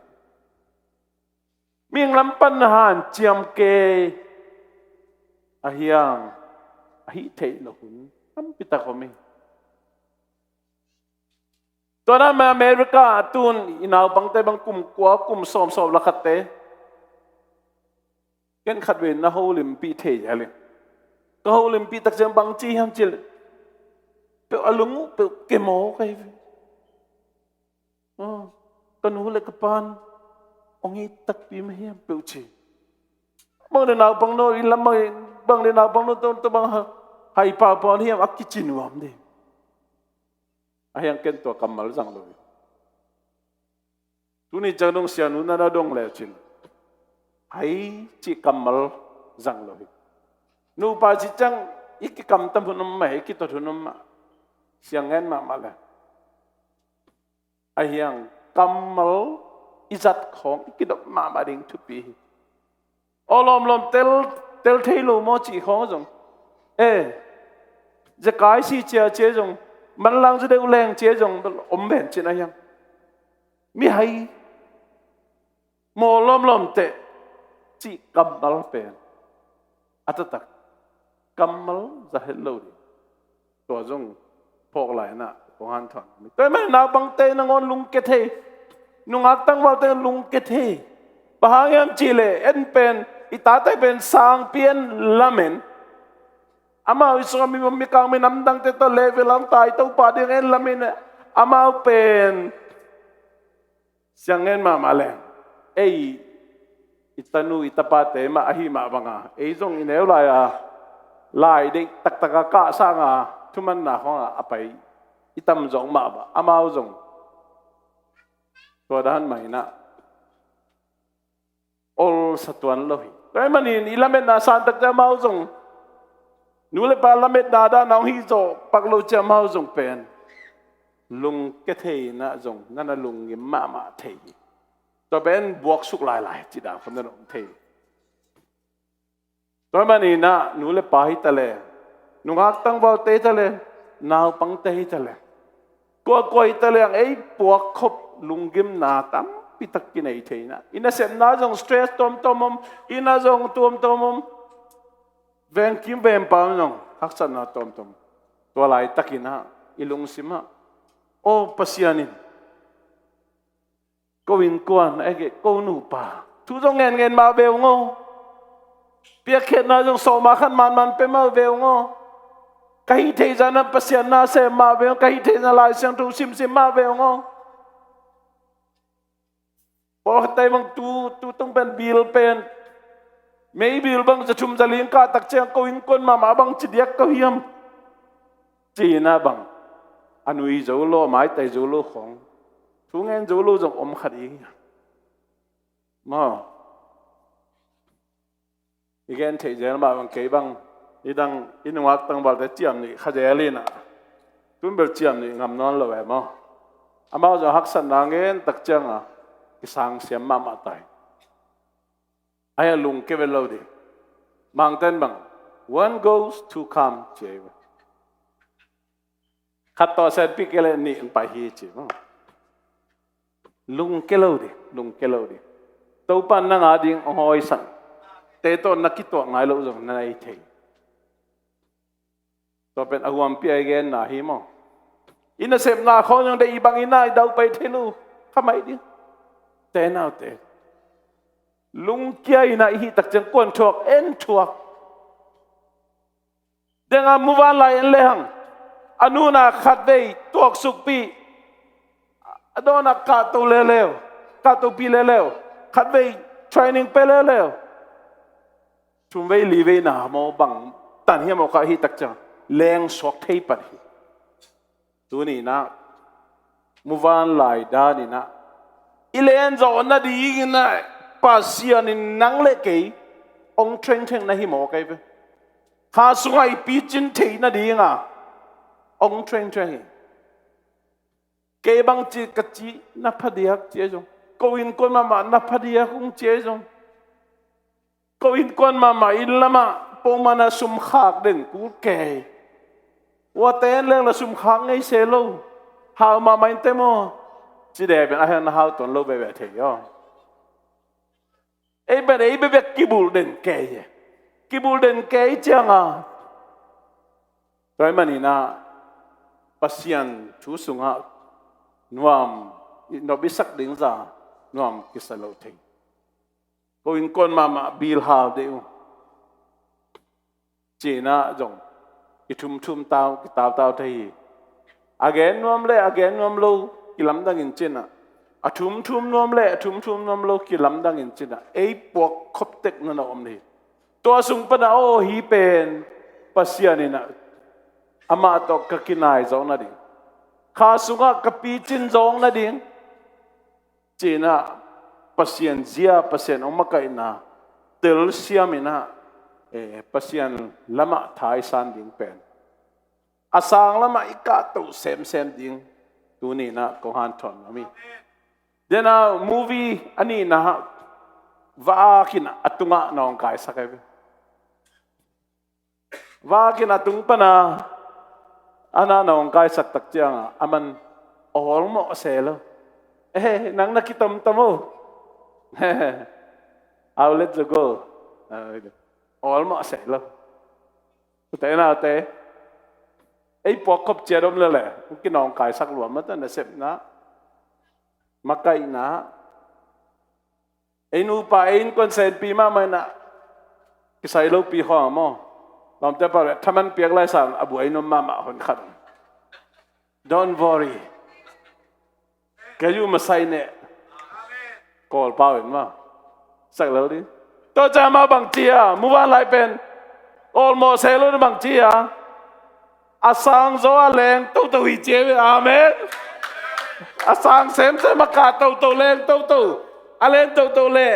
mihing lam pan hanciam kei a hiang, a hih theih loh hun tampi tak om hi. Tua dan mah America a tun i naupangte bang kum kua, kum sawm, sawm le khatte, ken khatvei na holimpih thei hi a leh, ka holimpih tak ciang bangci hiam cih leh, peuh a lung uh peuh kemawk ahi ve. "Aw, ka nu le ka pa'n hong it takpi mah hiam peuh," ci. Bang le naupang no i lam, bang le naupang no tua, tua bang ha, hai pau pau hiam a kici nuam ding. A hiang ken tua kammal zang lo hi. Tuni ciang dong sianu na na dong lecin, hai cih kammal zang lo hi. Nupa cih ciang i kikamtam hun om mah, i kitot hun om mah. Siang ngen mahmah le, a hiang kammal i zat khawng i kidop mahmah ding thupi hi. Aw lawmlawm, tel, tel thei lo maw cih khawng zong, e, zekai si cia cia zong, manlang za deuh leng cia zong om ven cin a hiang. Mihai maw lawmlawm teh cih kammal pen a taktak kammal za het lo ding. Tua zong phawk lai-in ah kong hanthawn. Tua ahih manin naupangte nangawn lungke thei, nungak tangvalte lungke thei. Bang hang hiam cih leh en pen, i tate pen sangpi en lamen, amau i sungah mi, mikang minam dangte tawh level a hong tai Topa ding en lamen, amau pen siang ngen mahmah leng, ei i tanu i tapate mah ahi mah banga ei zong i neu lai-a, lai deih taktak a kah sanga thumanna khawngah a pai i tamzaw mah bang, amau zong tua dan mah in ah olsa tuan lo hi. Tua ahih manin i lametna san takte amau zong, nu le pa lametna dan a hong hih zawh pak lo ciang amau zong pen lungke thei in ah zong na na lungngim mahmah thei hi. Tua pen buaksuk lailai cih dan khawng na om thei hi. Tua ahih manin ah nu le pa hi ta leh, nungak tangvalte hi ta leh, naupangte hi ta leh, kuakua hi ta leh, ei puakkhop lunggimna tampi tak kinei thei in ah, i nasepna zong stress tuamtuam om, inn ah zong tuamtuam om, vengkim vengpam zong haksatna tuamtuam. Tua laitakin ah i lungsim ah, aw Pasian in ko innkuan, ahih kei leh ko nupa thu zong ngenngen mah ve ung aw. Piakkhiatna zong sawm ah khat manman pia mah ve ung aw. Ka hih theih zah na Pasian na sem mah ve ung, ka hih theih zah Lai Siangtho simsim mah ve ung aw. Pawlkhatte bang tu, tu tung pen bill pen, mei bill bang za thum za li kah tak ciang ko innkuan mahmah bang ci diak ko hiam? Ci-in ah bang a nui zo lo, a maitai zo lo khawng, thu ngen zo lo zong om kha ding hi. Maw? I gen theih zel mah bang kei bang, i dang i nungak tangvalte ciam nih kha zel in ah, tun bel ciam nih ngam nawn lo e maw? Amau zong haksatna ngen tak ciang a kisang siam mahmah ta hi. Ai a lungkia vet lo ding. Mangten bang, one goes, two come ci ei ve. Khat tawh senpi kei leh nih hong pai hi ci maw? Lungkia lo ding, lungkia lo ding. Topa nang a ding hong hawisan. Te tawh na kituak ngai loh zong na nei thei. Tua pen a huampi a i genna hi maw? I nasepna khawng zong deih bangin ah i daupai thei lo. Kha mai ding. Te naute, lungkia in ah i hih tak ciang kuan thuak, en thuak. Deng a muvanlai en lehang, a nunah khatvei tuaksukpih, a dawnah kahto leuleu, kahtopi leuleu, khatvei training pe leuleu. Thumvei livei na maw bang tan hiam aw kha hih tak ciang lengsuak thei pan hi. Tuni-in ah muvanlai dan in ah i len zawh nadingin ah Pasian in nang le kei hong threngthreng na hi maw kei ve? Kha sungah i picin theih nadinga hong threngthreng hi. Kei bangci ka cih na phadiak ci ahi zong, ko innkuan mahmah na phadiak hong ci ahi zong, ko innkuan mahmah inn lamah pawlmana sumkhak den kul kei. Ua ten leng la sumkhak ngei se lo. Hau mahmah in te maw? Ci deh pen a hian na hau tuan lo veve thei aw. Ei pen ei bebek kibulh den kei e. Kibulh den kei cianga tua ahih manin ah Pasian thu sungah nuam, nop i sak ding za nuam kisa lo thei. Ko innkuan mahmah bil hau deuh uh. Ci-in ah zong kithumthum tau, kitautau thei hi. A gen nuam le a gen nuam lo kilamdangin ci-in ah, a thumthum nuam le a thumthum nuam lo kilamdangin ci-in ah, ei puak khop tek nana om hi. Tua sung pana aw, hih pen Pasian in ah amah tawh ka kinai zawk nading, kha sungah ka picin zawk nading, ci-in ah Pasian zia, Pasian hong makaihna telsiam in ah, eh, Pasian lamah thaisan ding pen, a sang lamah i kahto semsem ding tuni-in ah kong hanthawn nuam hi. Dena movie a nihna ah vaak in a tungah nawngkaisak ahi ve. Vaak in a tung pana a na nawngkaisak tak cianga aman awlmawh se lo. Eh, nang na kitomtom o. Outlet zo go. Awlmawh se lo. Ute naute, ei puak khop ciat om lele, kinawngkaisak luam mata nasepna, makaihna. Ei nupa ei innkuan senpi mahmah in ah kisai lopi khawng maw? Lawmte pau le thaman piak lai sang a buai nuam mahmah hon khat. Don't worry. Kei uh masai neh. Kawl pau in maw? Sak lel ding. Tua ciang amah bang ci a, muvanlai pen awlmawh se lo na bang ci a, a sang zaw a leng toto hi ci a ve. Amen. A sang semsem a kah toto, leng toto. A leng toto le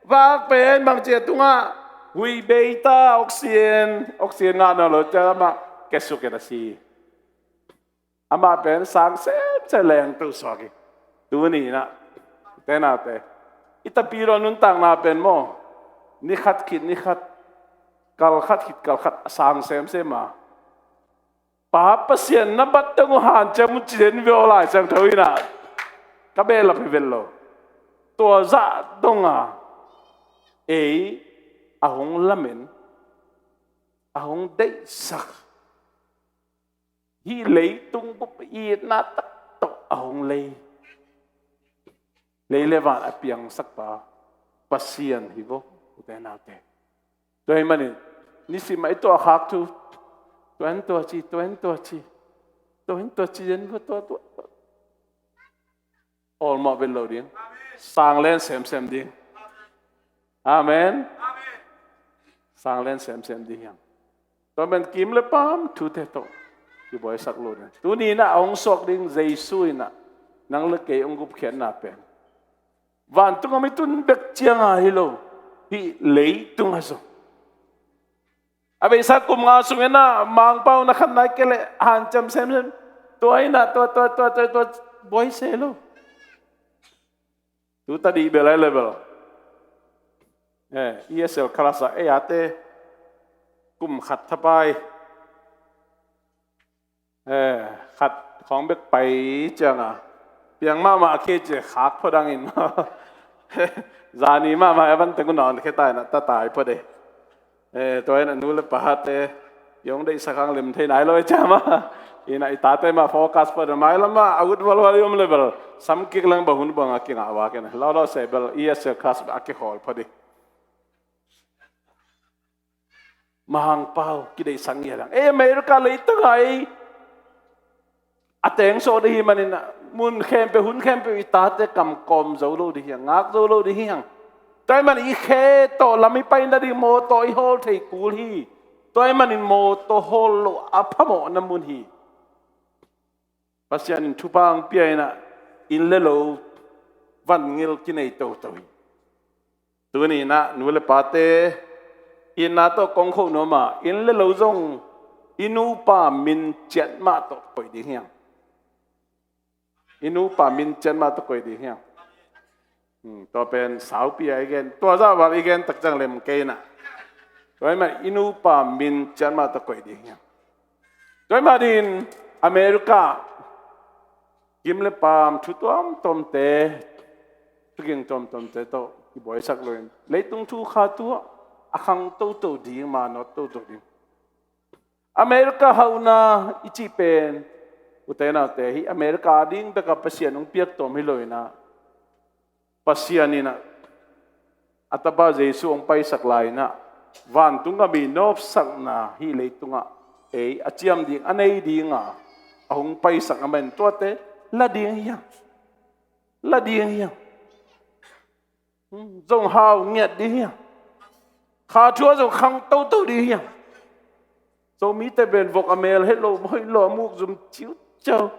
vaak pen bang ci a tungah hui bei ta, oxygen, oxygen ngah nawn lo ciang amah kiasuk in a si. Amah pen sang semsem leng to suak hi. Tuni-in ah, ute naute, i tapidaw nuntakna pen maw, ni khat khit ni khat, kal khat khit kal khat a sang semsem a, Pa Pasian na bat dong uh hanciam un ci den vei aw, Lai Siangtho in ah ka behlap hi vet lo. Tua zah dong a ei a hong lamen, a hong deihsak, hih leitung bup itna tak tawh a hong lei, lei le van a piangsak pa Pasian hi vo, ute naute. Tua hi manin nisim a i tuah khak thu, tua in tua ci, tua in tua ci, tua in tua ci, tua, tua, tua. Awlmawh vet lo ding. Sang len semsem ding. Amen. Sang len semsem ding hiang. Tua men kim le paam thute tawh kibuaisak lo ding. Tuni in ah a hong suak ding Jesu in ah nang le kei hong gupkhiatna pen vantung a mi tun bek cianga hi lo, hih leitung a zong. A beisa kum nga sungin ah Mangpau na khat nai kei leh hanciam semsem. Tua in ah tua, tua, tua, tua, tua buai se lo. Tu ta dih bel ai le bel. Eh, E S L class ah ei a te kum khat thapai. Eh, khat khawng bek pai cianga piang mahmah khi ci khak phot dangin. Zani mahmah a van teng un a hong khia ta in ah ta tai phot e. Eh, tua in ah nu le pate i hong deihsak hang lem thei nai lo e ciama. In ah i tate mah focus phot e, mailam ah a ut valval i om le bel samkik lang bang hun bang a kingah vak in ah lawlaw se bel E S L class a kikhawl phot e. Mangpau kideihsak ngiat hang. Ei America leitang ah ei a teng sawh ding hi manin ah mun khempeuh, hun khempeuh i tate kam kawm zo lo ding hi hang, ngak zo lo ding hi hang. Tua hi manin i khe tawh lam i pai nading, mawtaw i hawl thei kul hi. Tua hi manin mawtaw hawl loh a phamawhna mun hi. Pasian in thupha hong pia in ah inn le lo vangel kinei toto hi. Tuni in ah nu le pate itna tawh kong kho nuam a, inn le lo zong i nupa min ciat mah tawh koih ding hiang. I nupa min ciat mah tawh koih ding hiang. Hmm, tua pen saupi a i gen, tua zah val i gen tak ciang lem kei in ah. Tua hi mah i nupa min ciat mah tawh koih ding hiang. Tua hi mah dingin America kim le paam thu tuamtuamte, thu ging tuamtuamte tawh kibuaisak loin leitung thu kha thu ah a khang toto ding, manawt toto ding. America hauhna i cih pen, ute naute, hih America a ding bek a Pasian hong piak tawm hi lo in ah, Pasian in ah a tapa Jesu hong paisak lai in ah vantung gam i nopsakna hih leitungah ei a ciam ding, a nei dinga a hong paisak a man tuate la ding hiang. La ding hiang. Zong hau ngiat ding hiang. Kha thu ah zong khang toto ding hiang. Zomite pen vok a mel het lo, hoih lo, a muk zum ciuciau.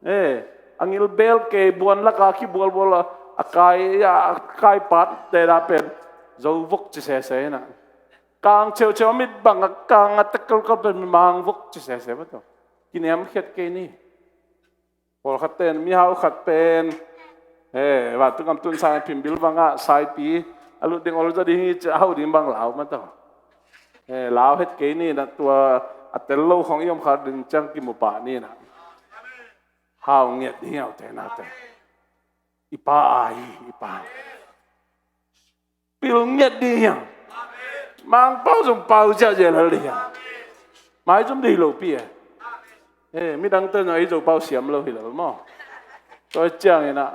Eh, a ngil bel kei buan laka kibualbual a, a kai, a kai pat te da pen zo vok ci sese na. Kang ceuceu a mit bang a kang a tekelkel pen mang vok ci sese ba to. Kiniam khiat kei ni. Pawlkhat ten mihau khat pen, eh, vantung gam tun sang phim bil bangah saipi a lut ding, ol za ding hi ci a, hau ding bang lau mah tawh. Eh, lau het kei ni na, tua a tel lo khong i om kha ding ciang kimu pah ni na. Hau ngiat ding hiau te na te. I Pa a hi, i Pa. Pil ngiat ding hiang. Mangpau zong pau ziahziah lel ding hiang. Maizum ding hi lo pi e. Eh, midangte zong ei Zopau siam lo hi lo maw. Tua ciangin ah,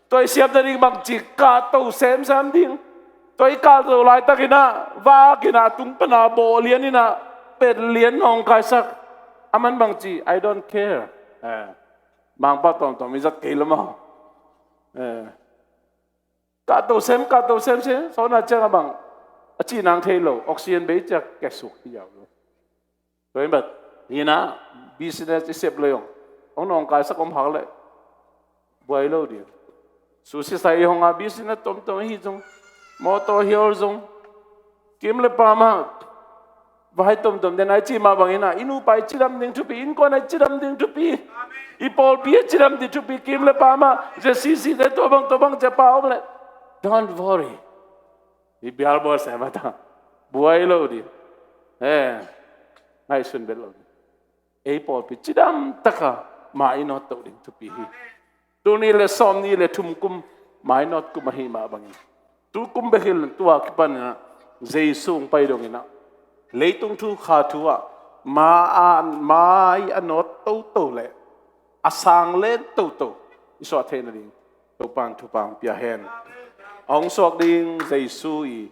tua i siamte ding bangci kahto semsem ding. Tua i kahto laitakin ah, vakin ah, tung pana bawh lianin ah, pet lian nawngkaisak. A man bangci, I don't care. Eh, Mangpau tawmtawm i zat kei lo maw. Eh, kahto sem, kahto semsem, sawna ciang a bang a cih nang thei lo, oxygen bei ciak kiasuk hi ziau lo. Tua hi bat, hi na, business i sep lo hi ong. Ong nawngkaisak om hak leh buai lo ding. Sushi sai i hong a business tomtom hi zong, motor hi ol zong, kim le pam a, vai tomtom den a i cih mah bangin ah, i nupa i cidam ding thupi, innkuan a i cidam ding thupi, i pawlpi a cidam ding thupi, kim le pam a, Z C C te tua bang, tua bang, cia pa om leh. Don't worry. I bialbual sem a ta. Buai lo ding. Eh, ngaihsun bel lo ding. Ei pawlpi cidam taka ma i nawt to ding thupi hi. Tul nih le sawm nih le thum kum, mai nawt kum ahi mah bangin, tu kum bek hi lo, tua kipan in ah Jesu hong pai dongin ah, leitung thu kha thu ah ma a, mai a nawt toto le a sang len toto i suah theih nading Topa'n thupha hong pia hen. A hong suak ding Jesu i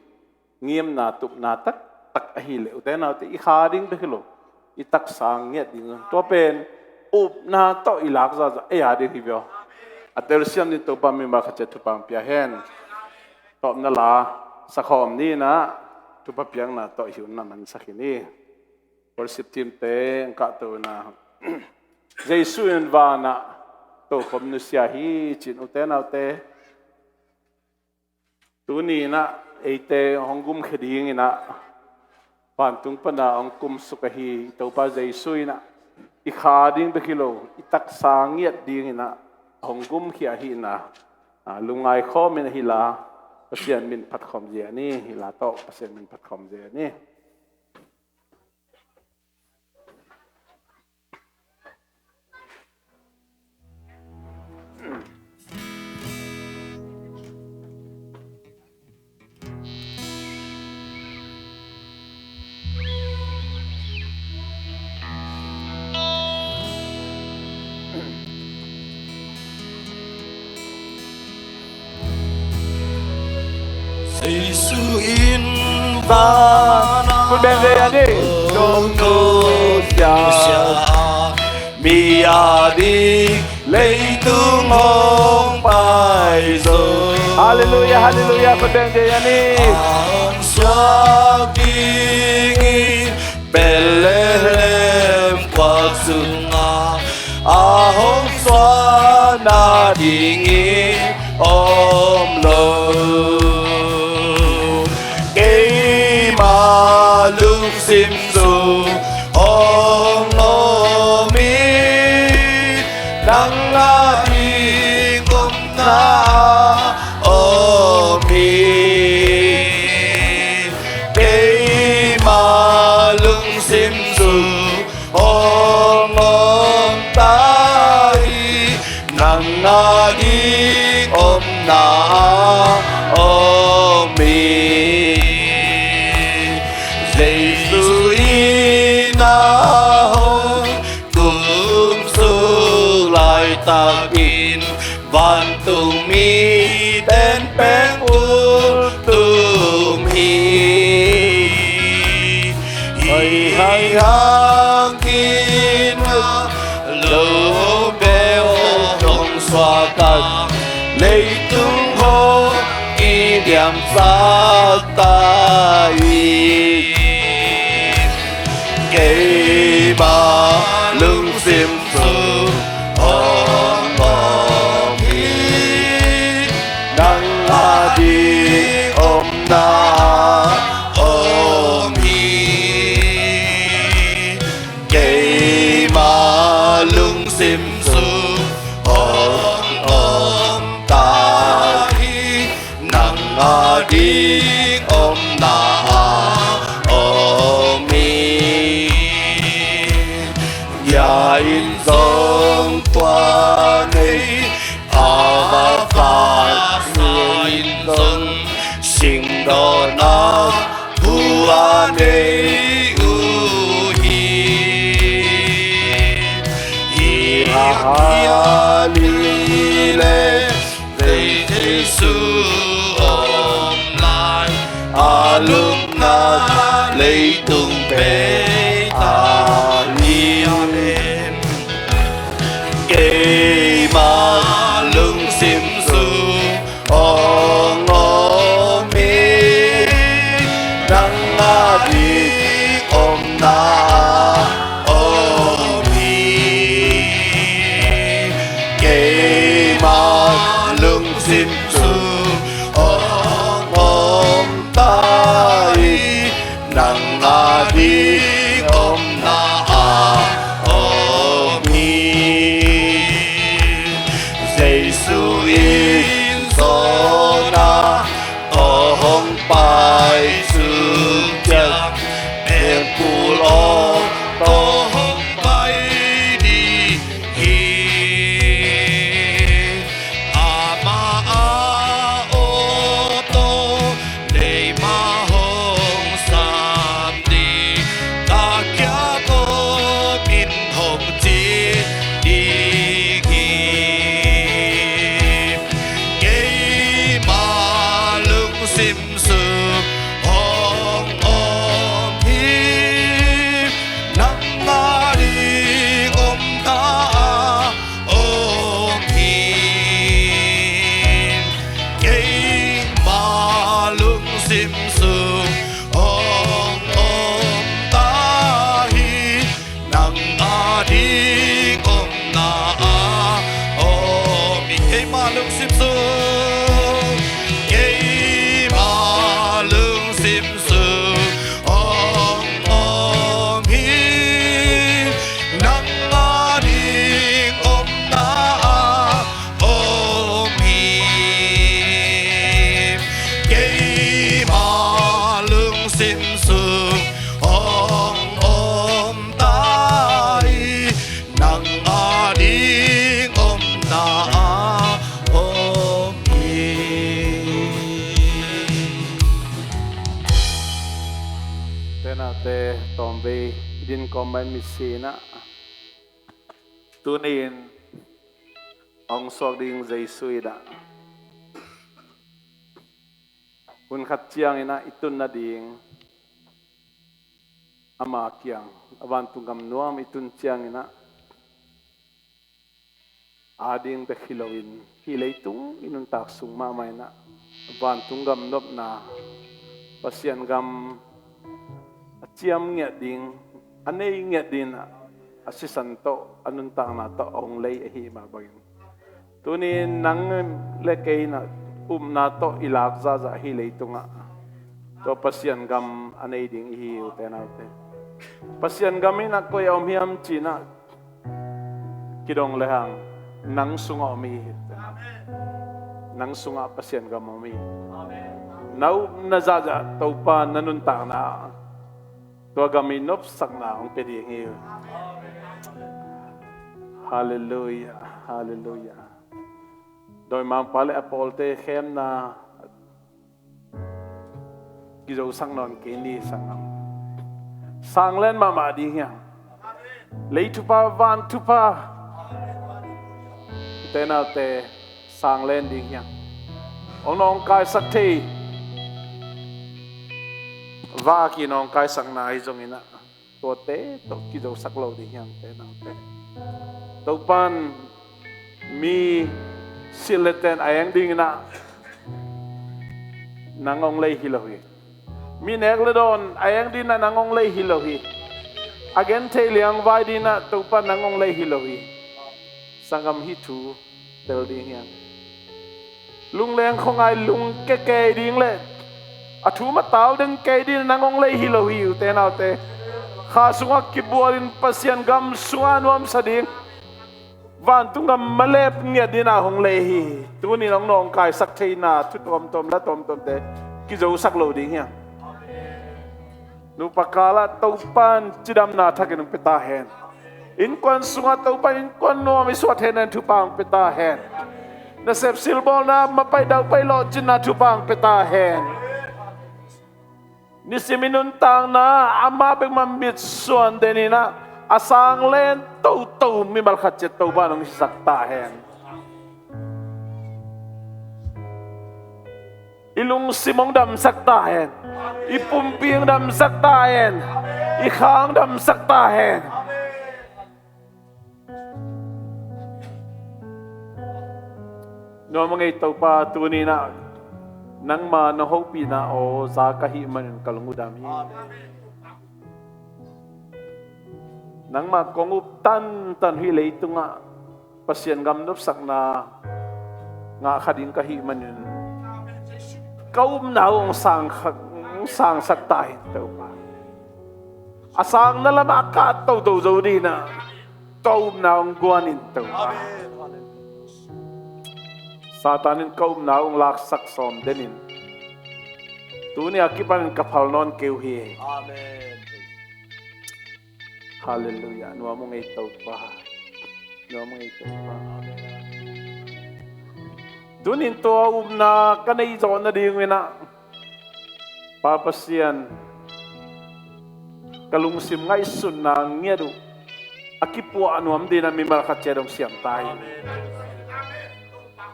ngimna, tupna taktak ahih leh, ute naute, i kha ding bek hi lo, i taksa ngiat ding. Tua pen upna tawh i lak zahzah ei a ding hi ve aw. A telsiam ding Topa mimal khat ciat thupha pia hen. Tawpna la sakhawm ni in ah, thupha piakna tawh i hun na mansak hi ni. Worship team te ang kahto in ah, Jesu in vanah tokhom nusia hi ci-in, ute naute, tuni in ah eite hong gumkhia ding in ah, vantung pan a hong kumsuk ahi Topa Jesu in ah, i kha ding bek hi lo, i taksa ngiat ding in ah hong gumkhia hi in ah, a, lungngai khawm in ahi la, Pasian min phat khawm zel ni. Hi la tawh Pasian min phat khawm zel ni. Jesu in vanah, khut beng zel ni, tokhom nusia, mi a ding leitung hong pai zo. Halleluiah, halleluiah, khut beng zel ni. A hong suak dingin Bethlehem khuak sungah a hong suah nadingin om lo. Keima lungsim sung hong om hi, nang a ding omna om hi. Keima lungsim sung hong om ta hi, nang a ding omna om hi. Jesu in a hong kumsuk laitakin vantung mi tenpen ul tum hi. Hi hang khin a lo bel hong suak a, leitung hong kiniamsak ta hi. Keima lungsim sung hong om hi, nang a ding omna om hi. Keima lungsim sung hong om ta hi, nang a ding omna om hi. Bia in zong tua nei, a va pha sa in zong singdawh na thu a nei uh hi. Hi hang hi leh Jesu om lai, a lupna leitung pia ta hi. Amen. Keima lungsim sung hong om hi, nang a ding omna om hi. Keima lungsim sung hong om ta hi, nang a ding omna om hi. Te tawmvei i din kawm mah in mitsi in ah, tuni-in hong suak ding Jesu in ah, hun khat ciangin ah i tun nading ama kiang, a vantung gam nuam i tun ciangin ah, ading bek hi loin, hih leitung i nuntak sung mahmah in ah, vantung gam nopna, Pasian gam a ciam ngiat ding, a nei ngiat ding ah, a sisan tawh, a nuntakna tawh a hong lei ahi mah bangin, tuni-in nang le kei in ah upna tawh i lak zahzah hih leitungah, tua Pasian gam a nei ding i hi, ute naute. Pasian gam in ah koi a om hiam ci-in ah kidong lehang, nang sungah om hi. Nang sungah Pasian gam om hi. Na upna zahzah Topa na nuntakna ah, tua gam i nopsakna hong pia ding hi. Halleluiah, halleluiah. Dawimangpa le a pawlte khemna kizosak nawn kei ni, sanggam. Sanglen mahmah ding hiam? Lei thupha, van thupha, ute naute, sanglen ding hiam? Hong nawngkaisak thei, vak i nawngkaisakna ahi zongin ah, tuate tawh kizosak lo ding hiam, ute naute? Topan mi silh le ten a eng dingin ah nang hong lei hi lo hi. Mi nek le dawn a eng dingin ah nang hong lei hi lo hi. A genthei liangvai dingin ah Topa nang hong lei hi lo hi. Sanggam, hih thu tel ding hiam? Lungleng khuangai lungke kei ding le a thu matau ding kei dingin nang hong lei hi lo hi, ute naute. Kha sungah kibualin Pasian gam sungah nuamsa ding, vantung gam malep ngiat dingin ah hong lei hi. Tuni-in hong nawngkaisak theina thu tuamtuam la tuamtuamte kizosak lo ding hiam? Nupa kalah Topan cidamna thakin hong pia ta hen. Innkuan sungah Topan innkuan nuam i suah theihna in thupha hong pia ta hen. Nasep silbawlna, mapai daupai lawhcinna thupha hong pia ta hen. Nisim i nuntakna amah bekmah mitsuan denin ah, a sanglen toto mimal khat ciat Topan hong hisak ta hen. I lungsim hong damsak ta hen. I pumpi hong damsak ta hen. I kha hong damsak ta hen. Nuam a ngei Topa, tuni-in ah nangma na hopihna aw za ka hih manin ka lung uh dam hi. Nangma kong up tantan hih leitungah Pasian gam nopsakna ngah kha ding ka hih manin, ka upna uh hong sang kha, hong sangsak ta in Topa. A sangna lamah a kah toto zo dingin ah tua upna hong guan in Topa. Satan in ka upna uh hong laksak sawm denin, tuni a kipanin ka phal nawn kei uh hi. Amen. Halleluiah. Nuam uh ngei Topa. Nuam uh ngei Topa. Tuni-in tua upna ka neih zawh nadingin ah, Pa Pasian, ka lungsim ngaihsutna ngiat uh a kipuah nuam dingin ah mimal khat ciat hong siam ta in.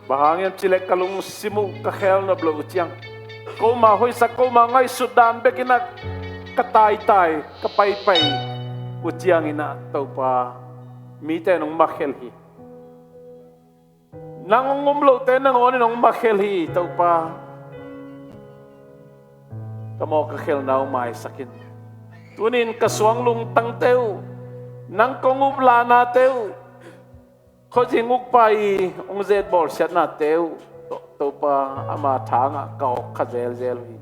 Bang hang hiam cih leh ka lungsim uh ka khelnop loh uh ciang, koma hoihsa, koma ngaihsut dan bekin ah ka taitai, ka paipai uh ciangin ah Topa, mite in hong makhel hi. Nang hong um lohte nangawnin hong makhel hi Topa. Ka mawh ka khelna uh maisak in. Tuni-in ka suang lungtangte uh, nang kong up lahnate uh, khuazing ukpa i hong zet bawlsiatnate uh, To-, Topa, ama thangah ka awk kha zelzel uh hi.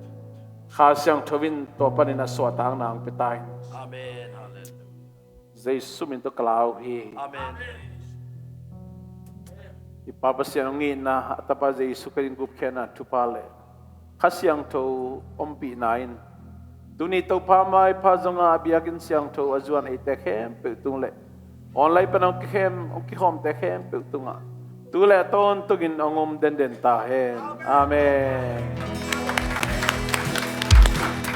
Kha Siangtho in tua panin a suahtakna hong pia ta in. Amen. Halleluiah. Jesu min tawh ka lau hi. Amen. I Pa Pasian hong itna, a Tapa Jesu Khrih in gupkhiatna, thupha le Kha Siangtho ompihna in, tuni Topa maipha zongah a biakinn siangtho a zuan eite khempeuh tung le online pan hong kikhem, hong kikhawmte khempeuh tungah tu le a tawntungin hong om denden ta hen. Amen.